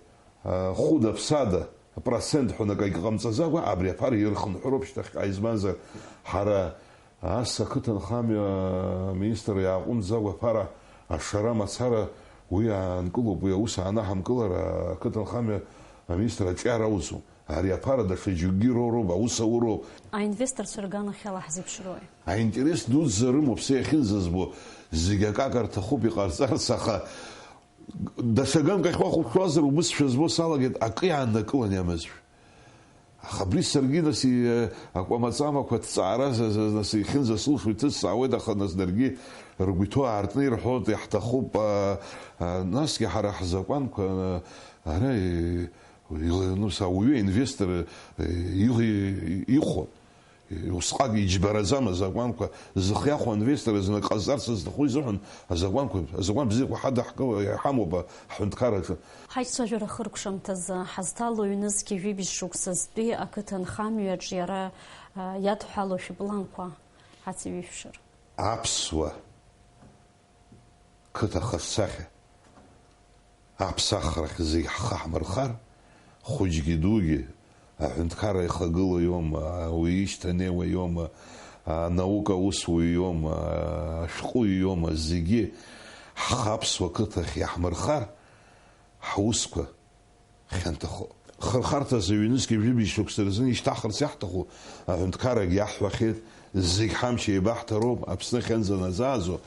а, хәыда-ԥсада, процент ҳәа акагь ҟамҵаӡакәа, абри аԥара ирхынҳәроуп шьҭахьҟа, избанзар, ҳара ас ақыҭанхамҩа аминистр иааҟәымҵӡакәа аԥара ашара мацара уи аанкылоуп, уи аус аанаҳамкылар, ақыҭанхамҩа аминистр аҿиара ауӡом. Ари аԥара даҽа џьыкгьы роуроуп, аус ауроуп. Аинвесторцәа рганахьала ҳзеиԥшрои? Аинтерес дуӡӡа рымоуп, са иахьынӡазбо, зегь акака рҭахуп иҟарҵарц, аха Даҽа ганк ахь уахәаԥшуазар, убыс шәызбо салагеит, акы иааннакылан иамазшәа. Аха абри саргьы, нас, и-, акәамаҵамақәа ҭҵаара за-, за-, нас, иахьынӡасылшо иҭысҵаауеит, аха, нас, даргьы ргәы иҭоу аартны ирҳәоит, иаҳҭахуп, а, а, насгьы ҳара ҳзакәанқәа, а, ара, и-, ила-, ну, са-, ауаҩы, инвестор, э, и-, и-, ихәо. Усҟак иџьбараӡам азакәанқәа, зхы иахәо инвестор зны ҟазҵарц зҭаху изыҳәан азакәанқәа, азакәан бзиақәа ҳадаҳкыло иҳамоуп аҳәынҭқарраҿы. Ҳаицәажәара хыркәшамҭазы ҳазҭало ҩнызқьи жәибжь шықәсазтәи ақыҭанхамҩаҿ иара, а, иадҳәало шәыпланқәа ҳацеиҩышәшар. Аԥсуа қыҭа хаҿсахьа аԥсахрахь зегь ҳхы ҳмырхар, хәыҷгьы дугьы, аҳәынҭқарра ихагылоу иоума, ауаҩы ишьҭанеиуа иоума, анаука аусуҩы иоума, ашәҟәыҩҩы иоума, зегьы ҳхы аԥсуа қыҭахь иаҳмырхар, ҳусқәа хьанҭахоуп. Хырхарҭазы ҩнызқьи жәибжь шықәса рзын ишьҭаҳхырц иаҳҭаху аҳәынҭқаррагь иаҳҳәахьеит, зегь ҳамч еибаҳҭароуп, Аԥсны ахьынӡанаӡааӡо,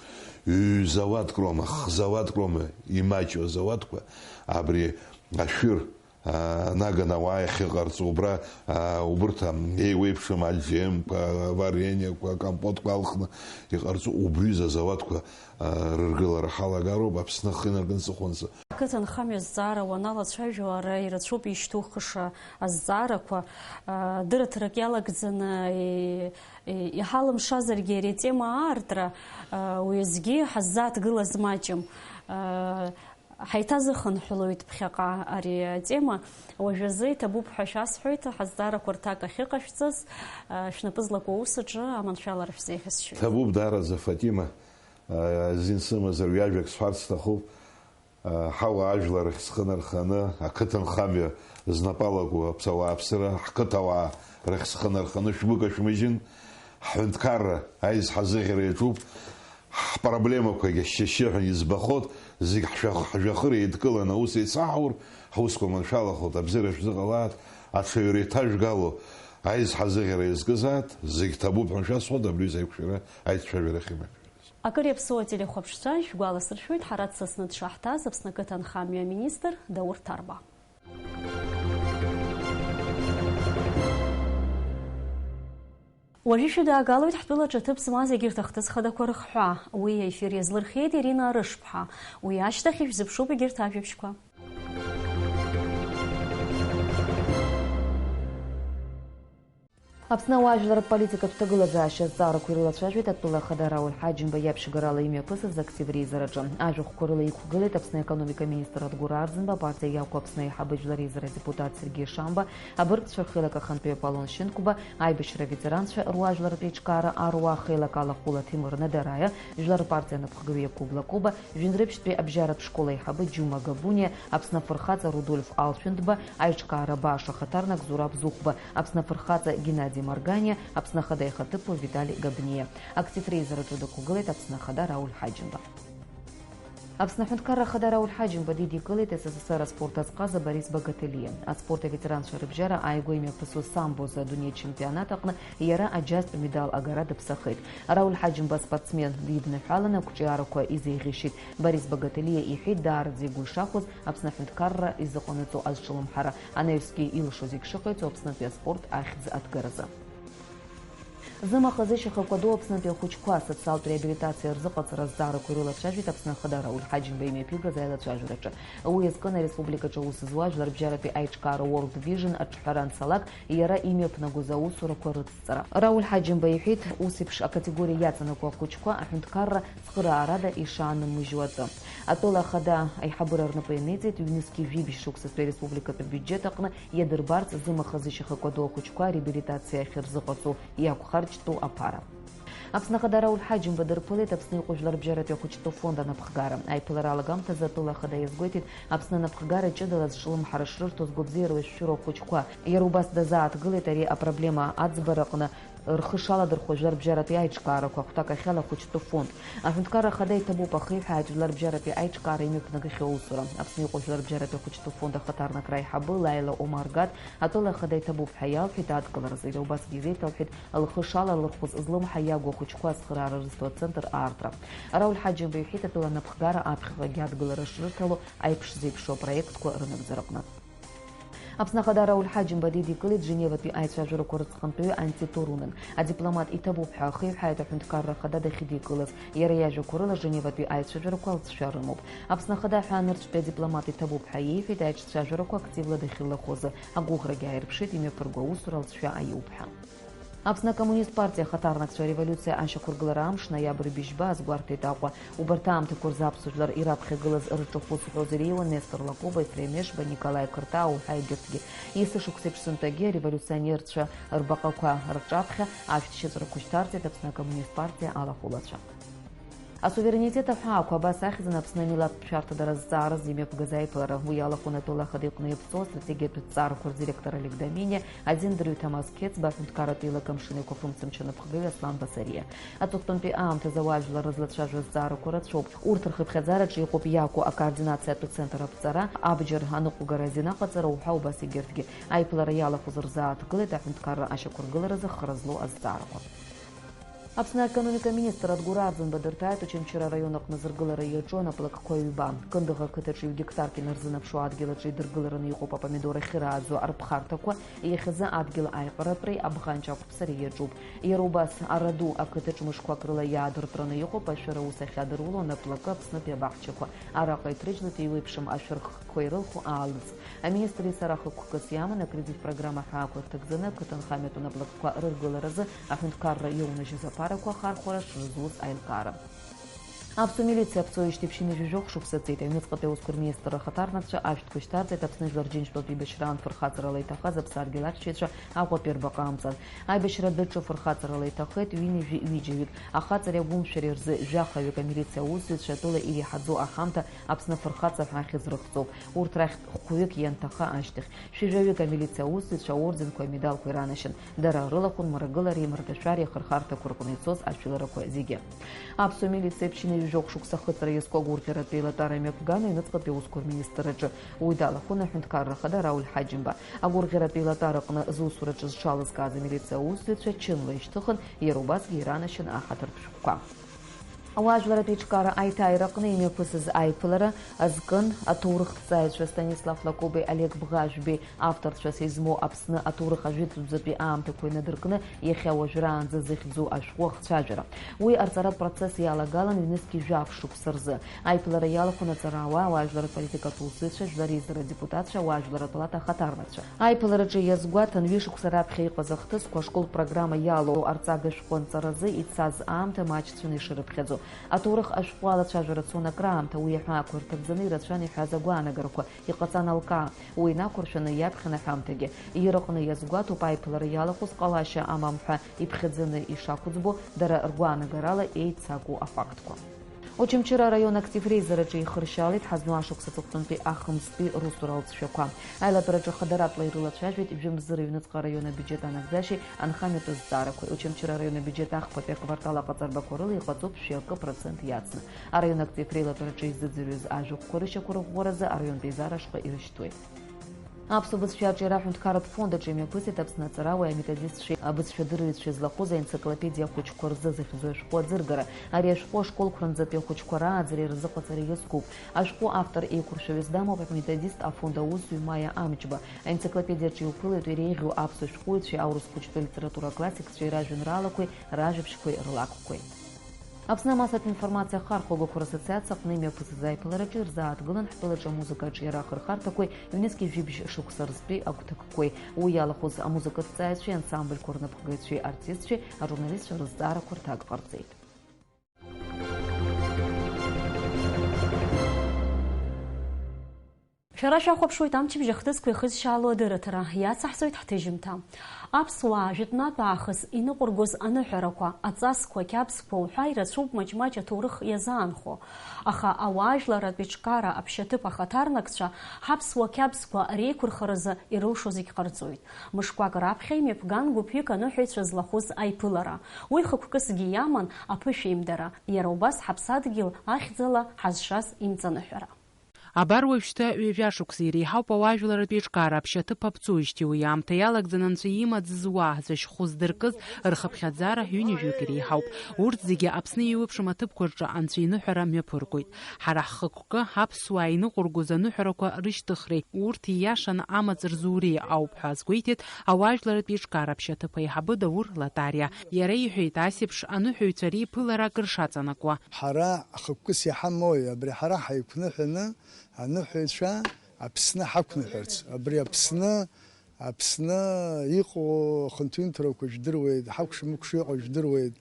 ҩ-зауадк роума, х-зауадк роума имаҷу азауадқәа, абри ашәыр, а, наганы ауаа иахьыҟарҵо, убра, а, убырҭ, ам, еиуеиԥшым аџьемқәа, аварениақәа, акомпотқәа алхны иҟарҵо, убри азауадқәа, а, рыргылара ҳалагароуп, Аԥсны ахы инаркны ҵыхәанӡа. Ақыҭанхамҩа азҵаара уаналацәажәо, ара ирацәоуп ишьҭухыша азҵаарақәа, а, дырраҭарак иалагӡаны, и-, и-, иҳалымшазаргьы ари атема аартра, а, уеизгьы ҳаззааҭгылаз маҷым. А, ҳаиҭазыхынҳәлоит ԥхьаҟа ари атема. Уажәазы иҭабуп ҳәа шәасҳәоит, ҳазҵаарақәа рҭак ахьыҟашәҵаз, а, шәнапы злаку аус аҿы аманшәалара шәзеиӷьасшьоит. Ҭабуп даараӡа, Фатима. А, азин сымазар, ҩажәак сҳәарц сҭахуп. Ҳауаажәлар рахь схы нарханы, ақыҭанхамҩа знапы алаку аԥсуааԥсыра, ҳқыҭауаа рахь схы нарханы шәгәы кашәмыжьын, ҳҳәынҭқарра аизҳазыӷьара иаҿуп, ҳпроблемақәагьы ашьшьы-ашьшьыҳәа избахот, зегь ҳшәах-, ҳжәҩахыр еидкыланы аус еицаҳаур, ҳусқәа маншәалахот, абзиара шәзыҟалааит, аҽаҩра еиҭажәгало аизҳазыӷьара иазкызааит, зегь ҭабуп ҳәа шәасҳәоит, абри аҩыза аиқәшәара аицәажәара ахьымҩаԥгаз. Акыр иаԥсоу ателехәаԥшцәа, шәгәаласыршәоит, ҳара дсасны дшаҳҭаз Аԥсны ақыҭанхамҩа аминистр Даур Ҭарба. Уажәы шәыдаагалоит ҳтәылаҿы аҭыԥ змаз егьырҭ ахҭыс хадақәа рыхҳәаа. Уи аефир иазлырхиеит Ирина Арышԥҳа. Уи ашьҭахь ишәзыԥшуп егьырҭ ажәабжьқәа. Аԥсны ауаажәларратә политикатә ҭагылазаашьа азҵаарақәа ирылацәажәеит атәыла ахада Рауль Ҳаџьымба иаԥшьгарала имҩаԥысыз актив реизараҿы. Ажәахәқәа рыла иқәгылеит Аԥсны аекономика министр Адгәыр Арӡынба, апартиа Иақәа Аԥсны аиҳабы жәлар реизара адепутат Сергеи Шамба, абыргцәа рхеилак ахантәаҩы Аполлон Шьынқәба, аибашьра аветеранцәа, руаажәларратә еиҿкаара аруаа ахеилак алахәыла Ҭемыр Надараиа, жәлар рпартиа анапхгаҩы Иақәыблакоба, Жәынрыԥшьтәи абжьаратә школ аиҳабы Џьума Габуниа, Аԥсны афырхаҵа Рудольф Алшәындба, аиҿкаара бааш ахаҭарнак Зураб Зухба, Аԥсны афырхаҵа Геннади Марганиа, Аԥсны Ахада ихаҭыԥуаҩ Витали Габниа. Актив реизараҿы дықәгылеит Аԥсны Ахада Рауль Ҳаџьымба. Аԥсны аҳәынҭқарра Ахада Рауль Ҳаџьымба дидикылеит С С С Р аспорт азҟаза Борис Багателиа. Аспорт аветеранцәа рыбжьара ааигәа имҩаԥысуа самбо азы адунеи ачемпионат аҟны иара аџьазтә медал агара дыԥсахеит. Рауль Ҳаџьымба аспортсмен дидныҳәаланы ақәҿиарақәа изеиӷьишьеит. Борис Багателиа иҳәеит, даараӡа игәы ишахәоз Аԥсны аҳәынҭқарра изыҟанаҵо азҿлымҳара, анаҩсгьы илшо зегь шыҟаиҵо Аԥснытәи аспорт ахьӡ аҭгаразы. Зымаха-зышьаха Кәадоу Аԥснытәи ахәыҷқәа асоциалтә реабилитациа рзыҟаҵара азҵаарақәа ирылацәажәеит Аԥсны Ахада Рауль Ҳаџьымба имҩаԥигаз аилацәажәараҿы. Уи азкын ареспубликаҿы аус зуа Жәларбжьаратәи аиҿкаара World Vision аҿҳәара анцалак, иара имҩаԥнагоз аусурақәа рыцҵара. Рауль Ҳаџьымба иҳәеит, ус еиԥш акатегориа иаҵанакуа ахәыҷқәа аҳәынҭқарра цхыраарада ишаанымыжьуа атәы. Атәыла ахада аиҳабыра рнапы ианиҵеит, ҩнызқьи жәибжь шықәсазтәи ареспубликатәи абиуџьет аҟны иадырбарц зымаха-зышьаха Кәадоу ахәыҷқәа ареабилитациа ахьырзыҟаҵо иақәхарџьтәу аԥара. Аԥсны Ахада Рауль Ҳаџьымба дырԥылеит Аԥсны иҟоу Жәларбжьаратәи ахәыҷтәы фонд анаԥхгара. Аиԥылара алагамҭазы атәыла ахада иазгәеиҭеит Аԥсны анапхгара ҷыдала зҿлымҳара шрырҭоз гәабзиарала ишәшәыроу ахәыҷқәа. Иара убас дазааҭгылеит ари апроблема аӡбара аҟны Рхы шаладырхәо жәларбжьаратәи аиҿкаарақәа ахәҭакахьала ахәыҷтәы фонд. Аҳәынҭқарра Ахада иҭабуп ахиҳәааит жәларбжьаратәи аиҿкаара имҩаԥнагахьоу аусура. Аԥсны иҟоу жәларбжьаратәи ахәыҷтәы фонд ахаҭарнакра аиҳабы Лаила Омаргат атәыла Ахада иҭабуп ҳәа иалҳәеит адкыларазы, иара убасгьы изеиҭалҳәеит лхы шалалырхәыз злымҳа иагу ахәыҷқәа ацхыраара рызҭо ацентр аартра. Рауль Ҳаџьымба иҳәеит атәыла анапхгара аԥхьаҟагьы адгылара шрыҭало аиԥш зеиԥшу апроектқәа рынагӡараҟны. Аԥсны Ахада Рауль Ҳаџьымба дидикылеит Женеватәи аицәажәарақәа рыҵхынтәаҩы Антиту Рунан. Адипломат иҭабуп ҳәа ахиҳәааит Аҳәынҭқарра Ахада дахьидикылаз. Иара иажәақәа рыла Женеватәи аицәажәарақәа алҵшәа рымоуп. Аԥсны Ахада ҳәа анырцәтәи адипломат иҭабуп ҳәа иеиҳәеит, аиҿцәажәарақәа активла дахьрылахәыз. Агәыӷрагьы ааирԥшит, имҩаԥырго аусура алҵшәа аиуп ҳәа. Аԥсны Акоммунист партиа ахаҭарнакцәа ареволиуциа ашьақәыргылара амш ноиабр быжьба азгәарҭеит Аҟәа. Убарҭ аамҭақәа рзы аԥсуа жәлар ираԥхьагылаз рҿахәы зҳәоз иреиуан Нестор Лакоба, Ефрем Ешба, Николаи Қырҭаа уҳәа егьырҭгьы. Есышықәсеиԥш сынтәагьы ареволиуционерцәа рбаҟақәа рҿаԥхьа ашәҭшьыҵәрақәа шьҭарҵеит Аԥсны Акоммунист партиа алахәылацәа. Асуверенитет аҳәаақәа абас ахьӡын Аԥсны амилаҭтә шәарҭадара зҵаараз имҩаԥгаз аиԥылара. Уи иалахәын атәыла ахада иҟны иаԥҵоу астратегиатә ҭҵаарақәа рдиректор Олег Домениа, азин дырҩ Ҭамаз Қьецба, аҳәынҭқарратә еилакы амшын еиқәаԥымҵамч анапхгаҩ Аслан Басариа. Аҵыхәтәантәи аамҭазы ауаажәлар рызлацәажәо азҵаарақәа рацәоуп. Урҭ рхыԥхьаӡараҿы иҟоуп иаку акоординациатә центр аԥҵара, абџьар аныҟәгара азин аҟаҵара уҳәа убас егьырҭгьы. Аиԥылара иалахәыз рзааҭгылеит аҳәынҭқарра ашьақәыргыларазы хра злоу азҵаарақәа. Аԥсны аекономика аминистр Адгәыр Арӡынба дырҭааит Очамчыра араион аҟны зыргылара иаҿу анаплакқәа ҩба. Кындыӷ ақыҭаҿы ҩ-гектарк инарзынаԥшуа адгьыл аҿы идыргылараны иҟоуп апомидор ахьырааӡо арԥхарҭақәа, иахьазы адгьыл аиҟаратәреи абӷанҷ ақәԥсареи иаҿуп. Иара убас, Араду ақыҭаҿ мышқәак рыла иаадыртраны иҟоуп ашәара аус ахьадыруло анаплакы Аԥснытәи абаҳчақәа. Араҟа иҭрыжьлоит еиуеиԥшым ашәырхқәа ирылху аалыҵ. Аминистр исара хықәкыс иаман акризистә программа аҳәаақәа рҭагӡаны ақыҭанхамҩатә наплакқәа рыргыларазы аҳәынҭқарра иоунажьыз аԥарақәа ахархәара шрызуз аилкаара. Аԥсуа милициа аԥҵоижьҭеи ԥшьынҩажәи жәохә шықәса ҵит. Аҩныҵҟатәи аусқәа рминистрра ахаҭарнакцәа ашәҭқәа шьҭарҵеит Аԥсны Жәлар Џьынџьтәылатә еибашьраан фырхаҵарала иҭахаз аԥсадгьыл ахьчаҩцәа Аҟәатәи рбаҟа амҵан. Аибашьратә баҿы фырхаҵарала иҭахеит ҩынҩажәи ҩыџьаҩык. Ахаҵареи агәымшәареи рзы жәахаҩык амилициа аусзуҩцәа атәыла иреиҳаӡоу аҳамҭа Аԥсны афырхаҵа ҳәа ахьӡ рыхҵоуп. Урҭ рахьтә хәҩык ианҭаха ашьҭахь, шәи жәаҩык амилициа аусзуҩцәа аорденқәеи амедалқәеи ранашьан. Дара рылахәын мрагылареи мраҭашәареи ахырхарҭақәа рҟны ицоз ашәыларақәа зегьы. Аԥсуа милициа ԥшьынҩажәи жәохә шықәса ахыҵра иазку агәырӷьаратә еилатәара мҩаԥган аҩныҵҟатәи аусқәа рминистрраҿы. Уи далахәын аҳәынҭқарра ахада Рауль Ҳаџьымба. Агәырӷьаратә еилатәараҟны зусураҿы зҽалызкааз амилициа аусзуҩцәа чынла ишьҭыхын, иара убасгьы иранашьан аҳаҭыртә шәҟәқәа. Ауаажәларатә еиҿкаара аиҭааира аҟны имҩаԥысыз аиԥылара азкын аҭоурыхҭҵааҩцәа Станислав Лакобеи Олег Бӷажәбеи авторцәас измоу Аԥсны аҭоурых ажәытәӡатәи аамҭақәа инадыркны иахьа уажәраанӡа зыхьӡу ашәҟәы ахцәажәара. Уи арҵаратә процесс иалагалан ҩнызқьи жәаф шықәса рзы. Аиԥылара иалахәын аҵарауаа, ауаажәларратә политикатә усзуҩцәа, жәлар реизара адепутатцәа, ауаажәларратә палата ахаҭарнакцәа. Аиԥылараҿы иазгәаҭан, ҩышықәса раԥхьа иҟаз ахҭысқәа ашкол программа иалоу арҵага шәҟәы анҵаразы ицаз аамҭа маҷцәаны ишырыԥхьаӡо. Аҭоурых ашәҟәы алацәажәара цон акраамҭа, уи аҳәаақәа ирҭагӡаны ирацәан иҳәаз агәаанагарақәа, иҟаҵан алкаа. Уи инақәыршәаны иаԥхьан аҳәамҭагьы. Ираҟны иазгәаҭоуп аиԥылара иалахәыз ҟалашьа амам ҳәа иԥхьаӡаны ишақәӡбо, дара ргәаанагарала еицаку афактқәа. Очамчыра араион актив реизараҿы ихыршьалеит ҳазну ашықәс аҵыхәтәантәи ахымзтәи русура алҵшәақәа. Аилатәараҿы хадаратәла ирылацәажәеит жәымз рыҩныҵҟа араион абиуџьет анагӡашьеи анхамҩатәы зҵаарақәеи. Очамчыра араион абиуџьет ахԥатәи аквартал аҟаҵарбақәа рыла иҟаҵоуп шәи акы процент иацны. Араион актив реилатәараҿы иззыӡырҩыз ажәахәқәа рышьақәырӷәӷәаразы араионтә еизара ашҟа ирышьҭуеит. Аԥсуа бызшәа арҿиара аҳәынҭқарратә фонд аҿы имҩаԥысит Аԥсны аҵарауаҩи аметодистцәеи абызшәадырҩцәеи злахәыз аенциклопедиа ахәыҷқәа рзы зыхьӡу ашәҟәы аӡыргара. Ари ашәҟәы ашколқәа рнӡатәи ахәыҷқәа рааӡареи рзыҟаҵареи иазкуп. Ашәҟәы автор еиқәыршәаҩыс дамоуп аметодист афонд аусзуҩ Маиа Амҷба. Аенциклопедиаҿы иуԥылеит иреиӷьу аԥсуа шәҟәыҩҩцәеи аурыс хәыҷтәы литература аклассикцәеи ражәеинраалақәеи, ражәабжьқәеи рлакәқәеи. Аԥсны амассатә информациа ахархәагақәа рассоциациа аҟны имҩаԥысыз аиԥылараҿы ирзааҭгылан ҳтәылаҿы амузыка аҿиара ахырхарҭақәеи ҩнызқьи жәибжь шықәса рзтәи агәҭакқәеи. Уи иалахәыз амузыкаҭҵааҩцәеи ансамбльқәа рнапхгаҩцәеи артистцәеи ажурналистцәа рызҵаарақәа рҭак ҟарҵеит. Шәара шәахәаԥшуеит амчыбжь ахҭысқәа ихызшьаало адырраҭара, иацаҳҵоит ҳҭыжьымҭа. Аԥсуаа жәытәнатә аахыс иныҟәыргоз аныҳәарақәа, аҵасқәа, қьабзқәа уҳәа ирацәоуп маҷ-маҷ аҭоурых иазаанхо. Аха ауаажәларратә еиҿкаара аԥшьаҭыԥ ахаҭарнакцәа ҳаԥсуа қьабзқәа реиқәырхаразы ирылшо зегь ҟарҵоит. Мышқәак раԥхьа имҩаԥган гәыԥҩык аныҳәаҩцәа злахәыз аиԥылара. Уи хықәкысгьы иаман аԥышәеимдара, иара убас ҳаԥсадгьыл ахьӡала ҳазшаз имҵаныҳәара. Абар уажәшьҭа ҩажәа шықәса иреиҳауп ауаажәларратә еиҿкаара аԥшьаҭыԥ аԥҵуижьҭеи уи аамҭа иалагӡаны анцәа имаӡаз уаа зашьхәы здыркыз рхыԥхьаӡара ҩынҩажәаҩык иреиҳауп. Урҭ зегьы Аԥсны еиуеиԥшым аҭыԥқәа рҿы анцәа иныҳәара мҩаԥыргоит. Ҳара ҳхықәкы аԥсуаа иныҟәыргоз аныҳәарақәа рышьҭыхреи урҭ ииашаны амаҵ рзуреи ауп ҳәа азгәеиҭеит ауаажәларратә еиҿкаара аԥшьаҭыԥ аиҳабы Даур Латариа. Иара иҳәеит, ас еиԥш аныҳәаҩцәа реиԥылара акыр шаҵанакуа. Ҳара хықәкыс иҳамои, абри ҳара ҳаиқәныҳәаны аныҳәаҩцәа Аԥсны ҳақәныҳәарц, абри Аԥсны, Аԥсны иҟоу ахынҭаҩынҭарақәа жәдыруеит, ҳакәша-мыкәша иҟоу жәдыруеит.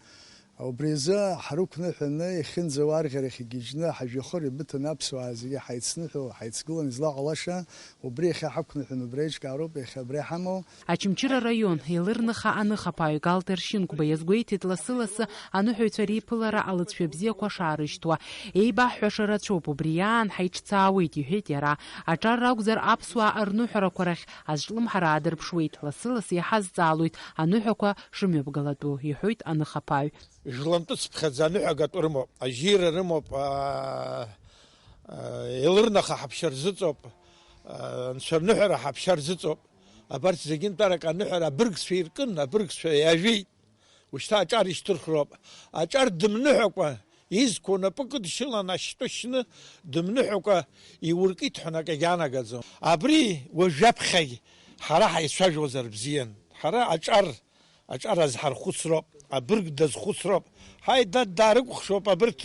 Убри азы ҳрықәныҳәаны иахьынӡауа арӷьарахь игьежьны ҳажәҩахыр ибыҭаны аԥсуаа зегьы ҳаицныҳәо, ҳаицгыланы излаҟалаша, убри иахьа ҳақәныҳәаны убра еиҿкаароуп, иахьа абра иҳамоу. Очамчыра араион Елырныха аныхаԥааҩ Галтер Шьынқәба иазгәеиҭеит лассы-лассы аныҳәаҩцәа реиԥылара алыҵшәа бзиақәа шаарышьҭуа. Еибаҳҳәаша рацәоуп, убри аан ҳаиҿцаауеит, иҳәеит иара. Аҿар ракәзар, аԥсуаа рныҳәарақәа рахь азҿлымҳара аадырԥшуеит, лассы-лассы иҳазҵаалоит аныҳәақәа шымҩаԥгалатәу, иҳәоит аныхаԥааҩ. Жәлантәыцыԥхьаӡа аныҳәагатәу рымоуп, ажьира рымоуп, аа, аа, Елырныха ҳаԥшьа рзыҵоуп, аа, Анцәа рныҳәара ҳаԥшьа рзыҵоуп. Абарҭ зегьынтәарак аныҳәара абыргцәа иркын, абыргцәа иажәит. Ушьҭа аҿар ишьҭырхроуп. Аҿар дымныҳәакәа, изқәа унапы кыдшьылан ашьтәа шьны, дымныҳәакәа иуркит ҳәа акагьы анагаӡом. Абри уажәаԥхьагь ҳара ҳаицәажәозар бзиан. Ҳара аҿар Аҿар азҳархәыцроуп, абырг дазхәыцроуп. Ҳаи, дад даарыкәхшоуп, абырҭ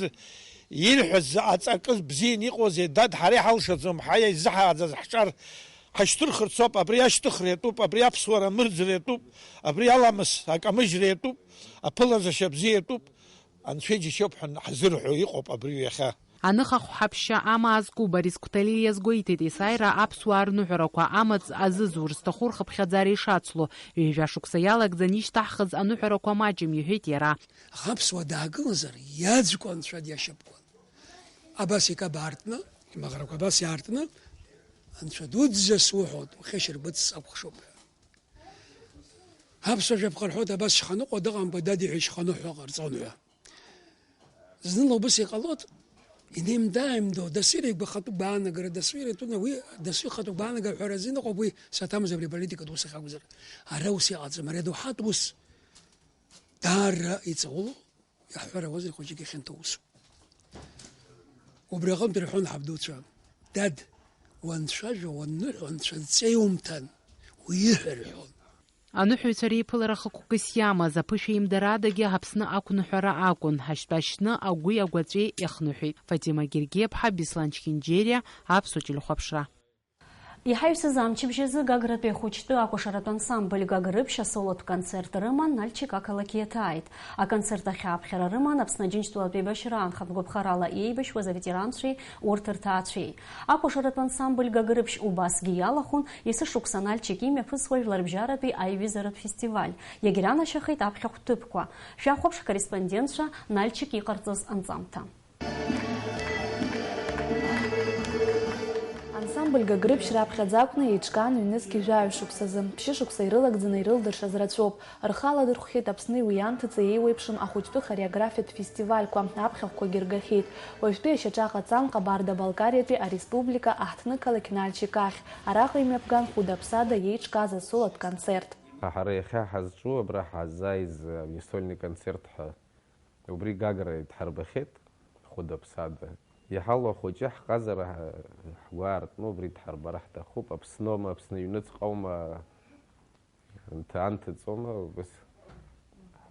ирҳәаз аҵакы бзианы иҟоузеи, дад, ҳара иҳалшаӡом, ҳаи, изыҳааӡаз ҳҿар ҳашьҭырхырцоуп, абри ашьҭыхра иатәуп, абри аԥсуара амырӡра иатәуп, абри аламыс акамыжьра иатәуп, аԥылазашьа бзиа иатәуп, Анцәа иџьашьоуп ҳәа ҳзырҳәо иҟоуп абри иахьа. Аныхахә ҳаԥшьа амаа зку Борис Кәталиа иазгәеиҭеит, есааира аԥсуаа рныҳәарақәа амаҵ азызур зҭаху рхыԥхьаӡара ишацло, ҩажәа шықәса иалагӡан ишьҭаҳхыз аныҳәарақәа маҷым, иҳәеит иара. Аха аԥсуа даагылазар, иаӡкәа Анцәа диашьапкуан. Абас икаба аартны, имаӷрақәа абас иаартны, Анцәа дуӡӡа суҳәоит, ухьышьаргәыҵ сакәыхшоуп ҳәа. Аԥсуа жәаԥҟа рҳәоит, абас шьханыҟәа дыҟамкәа, дад иҳәа ишьханыҳәа ҟарҵон ҳәа. Зны ла убыс иҟалоит, инеимда-ааимдо, дасу иара игәахатәы гәаанагара, дасу иара итәы, уи дасу ихатәы гәаанагара ҳәара азин ыҟоуп, уи саҭамыз абри аполитикатә ус ахьакәзар. Ара ус иҟаӡам, ари адоуҳатә ус даара иҵаулоу, иаҳҳәар ауазар, хәыҷык ихьанҭоу усуп. Убри аҟынтә ирҳәон ҳабдуцәа, дад, уанцәажәо, уанныҳәо, анцәа дҵеи умҭан, уиҳәа рҳәон. Аныҳәаҩцәа реиԥылара хықәкыс иамаз аԥышәеимдарадагьы Аԥсны ақәныҳәара акәын, ҳашьтәа шьны агәи агәаҵәеи иахныҳәеит. Фатима Гергиаԥҳа, Беслан Чхинџьериа, Аԥсуа телехәаԥшра. Иҳаҩсыз амчыбжь азы Гагратәи ахәыҷтәы акәашаратә ансамбль Гагрыԥшь асолотә концерт рыман Нальчик ақалақь иаҭааит. Аконцерт ахь ааԥхьара рыман Аԥсны Аџьынџьтәылатә еибашьра анхатә гәаԥхарала еибашьуаз аветеранцәеи урҭ рҭаацәеи. Акәашаратә ансамбль Гагрыԥшь убасгьы иалахәын есышықәса Нальчик имҩаԥысуа жәларбжьаратәи аиҩызаратә фестиваль. Иагьранашьахеит аԥхьахә ҭыԥқәа. Шәахәаԥш ҳкорреспондентцәа Нальчик иҟарҵаз анҵамҭа. Ансамбль Гагрыԥшь раԥхьаӡа акәны еиҿкаан ҩнызқь жәаҩа шықәсазы. Ԥшьышықәса ирылагӡаны ирылдыршаз рацәоуп. Рхы аладырхәхьеит Аԥсны уи ианҭыҵ еиуеиԥшым ахәыҷтәы хореографиатә фестивальқәа, аԥхьахәқәагьы ргахьеит. Уажәтәи ашьаҿа ҟаҵан Ҟабарда-Балкариатәи ареспублика аҳҭнықалақь Нальчик ахь. Араҟа имҩаԥган хәыда-ԥсада иеиҿкааз асолотә концерт. Ҳара иахьа ҳазҿу абра ҳаззааиз ани сольный концерт ҳәа. Убри Гагра идҳарбахьеит, хәыда-ԥсада. Иҳалоу ахәыҷы ҳҟазара ҳгәы аартны убри дҳарбара ҳҭахуп. Аԥсноума, Аԥсны иҩныҵҟоума, анҭ-, анҭыҵоума, убас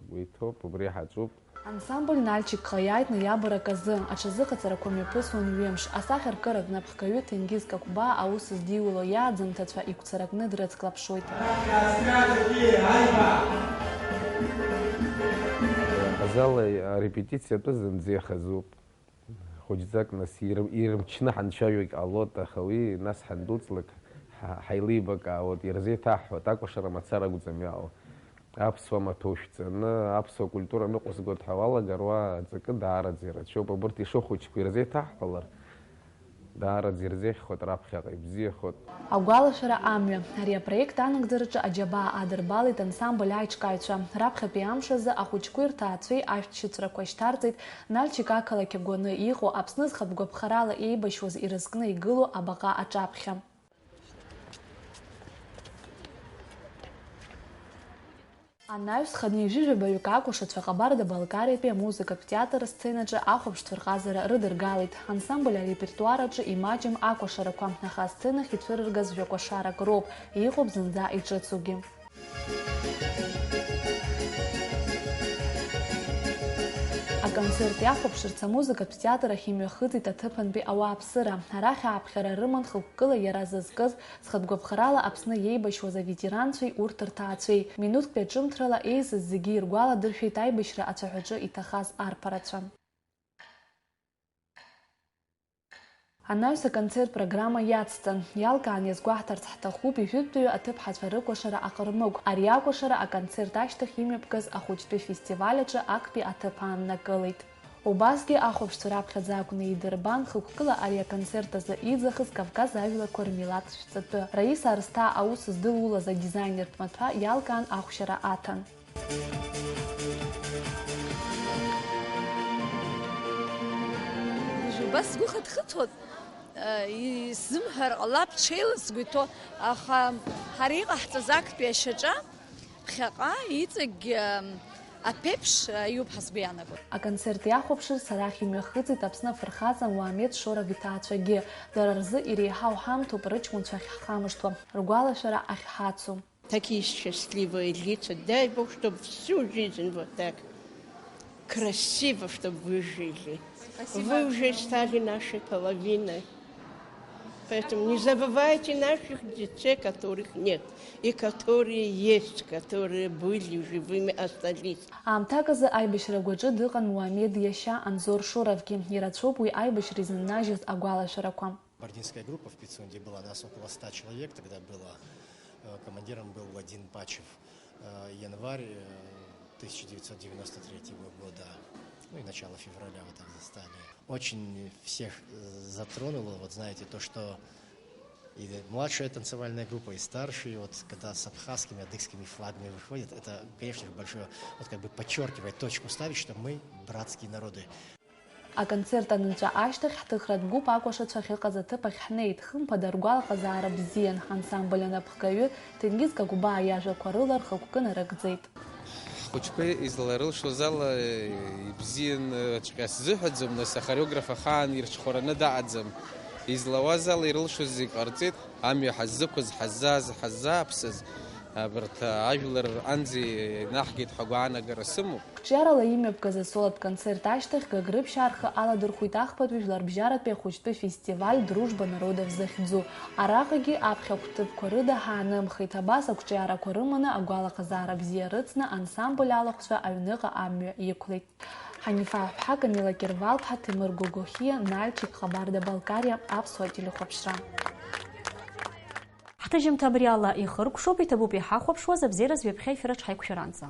ҳгәы иҭоуп, убри ҳаҿуп. Ансамбль Нальчикҟа иааит ноиабр аказы, аҽазыҟаҵарақәа мҩаԥысуан ҩымш. Асахьаркыратә напхгаҩы Ҭенгиз Какәбаа аус здиуло иааӡамҭацәа игәцаракны дрыцклаԥшуеит. Азал арепетициа атәы зынӡа иахазуп. Хәыҷӡак нас ирм-, ирмчны ҳанцәажәогь ҟалоит, аха уи нас ҳандәылҵлак, ҳа-, ҳаилибакаауеит, ирзеиҭаҳҳәоит, акәашара мацара акәӡам иаауа. Аԥсуа маҭәа ушәҵаны, аԥсуа культура ныҟәызгоит ҳәа уалагар, уа аҵакы даараӡа ирацәоуп. Абарҭ ишыхәыҷқәоу ирзеиҭаҳҳәалар, даараӡа ирзеиӷьхоит, раԥхьаҟа ибзиахоит. Агәалашәара амҩа. Ари апроект анагӡараҿы аџьабаа адырбалеит ансамбль аиҿкааҩцәа. Раԥхьатәи амш азы ахәыҷқәеи рҭаацәеи ашәҭшьыҵәрақәа шьҭарҵеит, Нальчик ақалақь агәаны иҟоу Аԥсны зхатә гәаԥхарала еибашьуаз ирызкны игылоу абаҟа аҿаԥхьа. Анаҩс хынҩажәи жәабаҩык акәашацәа Ҟабарда-Балкариатәи амузыкатә театр асценаҿы ахәаԥштәы рҟазара рыдыргалеит. Ансамбль арепертуар аҿы имаҷым акәашарақәа, аха асценахь ицәырыргаз жәа-кәашарак роуп, иҟоуп зынӡа иҿыцугьы. Аконцерт иахәаԥшырц амузыкатә театр ахь имҩахыҵит аҭыԥантәи ауааԥсыра. Арахь ааԥхьара рыман хықәкыла иара зызкыз, зхатә гәаԥхарала Аԥсны иеибашьуаз аветеранцәеи урҭ рҭаацәеи. Минуҭктәи аҿымҭрала еизаз зегьы иргәаладыршәеит аибашьра ацәаҳәаҿы иҭахаз арԥарацәа. Анаҩс аконцерт программа иацҵан, иалкаан иазгәаҳҭарц ҳҭахуп ижәытәтәиу аҭыԥҳацәа рыкәашара аҟармыгә. Ари акәашара аконцерт ашьҭахь имҩаԥгаз ахәыҷтәы фестиваль аҿы актәи аҭыԥ ааннакылеит. Убасгьы ахәаԥшцәа раԥхьаӡа акәны идырбан, хықәкыла ари аконцерт азы иӡахыз Кавказ ажәларқәа рмилаҭ шәҵатәы. Раиса Арсҭаа аус здылулаз адизайнертә маҭәа иалкаан ахәшьара аҭан. Убас сгәы хыҭхыҭуан, исзымҳәар ҟалап, ҽеила сгәы иҭоу, аха ҳара иҟаҳҵаз актәи ашьаҿа ԥхьаҟа иҵегь аԥеиԥш иоуп ҳәа сгәы иаанагоит. Аконцерт иахәаԥшырц арахь имҩахыҵит Аԥсны афырхаҵа Муамед Шоров иҭаацәагьы. Дара рзы иреиҳау ҳамҭоуп, рыҷкәынцәа ахьҳхамышҭуа, ргәалашәара ахьҳацу. Такие счастливые лица. Дай Бог, чтобы всю жизнь вот так красиво, чтобы вы жили. Спасибо. Вы уже стали нашей половиной. Поэтому не забывайте наших детей, которых нет, и которые есть, которые были живыми, остались. Аамҭак азы аибашьра агәаҿы дыҟан Муамед иашьа Анзор Шоровгьы. Ирацәоуп уи аибашьра изнанажьыз агәалашәарақәа. Кабардинская группа в Пицунде была, нас около ста человек тогда было. Э, командиром был Вадим Пачев. Э, январь, э, тысяча девятьсот девяносто третьего года, ну и начало февраля вот они стали. Очень всех, э, затронуло, вот знаете, то, что и младшая танцевальная группа, и старшие, вот когда с абхазскими, адыгскими флагами выходят, это, конечно же, большое, вот как бы подчеркивает, точку ставит, что мы братские народы. Аконцерт анынҵәа ашьҭахь, ҳҭыхратә гәыԥ акәашацәа ахьыҟаз аҭыԥ ахь ҳнеит, хымԥада, ргәалаҟазаара бзиан, ансамбль анапхгаҩы Ҭенгиз Гагәбаа иажәақәа рыла рхықәкы нарыгӡеит. Ҳхәыҷқәа изларылшоз ала ибзиан ҵәҟьа сзыҳәаӡом, нас ахореограф ахаан ирҽхәараны даҟаӡам. Излауаз ала ирылшоз зегь ҟарҵеит, амҩа ҳаззықәыз, ҳаззааз, ҳаззааԥсаз, абарҭ ажәлар анӡа инаҳгеит ҳәа агәаанагара сымоуп. Қәҿиарала имҩаԥгаз асолатә концерт ашьҭахь Гагрыԥшь арха аладырхәит ахԥатәи жәларбжьаратәи ахәыҷтәы фестиваль Дружба народов захьӡу. Араҟагьы аԥхьахә ҭыԥқәа рыда ҳаанымхеит, абас ақәҿиарақәа рыманы агәалаҟазаара бзиа рыцны ансамбль алахәцәа аҩныҟа амҩа иқәлеит. Ҳанифа Аҳәԥҳа, Камила Кирвал-ԥҳа, Ҭемыр Гогохиа, Нальчик, Хабарда-Балкариа, Аԥсуа телехәаԥшра. Ҳҭыжьымҭа абри ала ихыркәшоуп, иҭабуп иҳахәаԥшуаз абзиараз ҩаԥхьа ефир аҿы ҳаиқәшәаранӡа.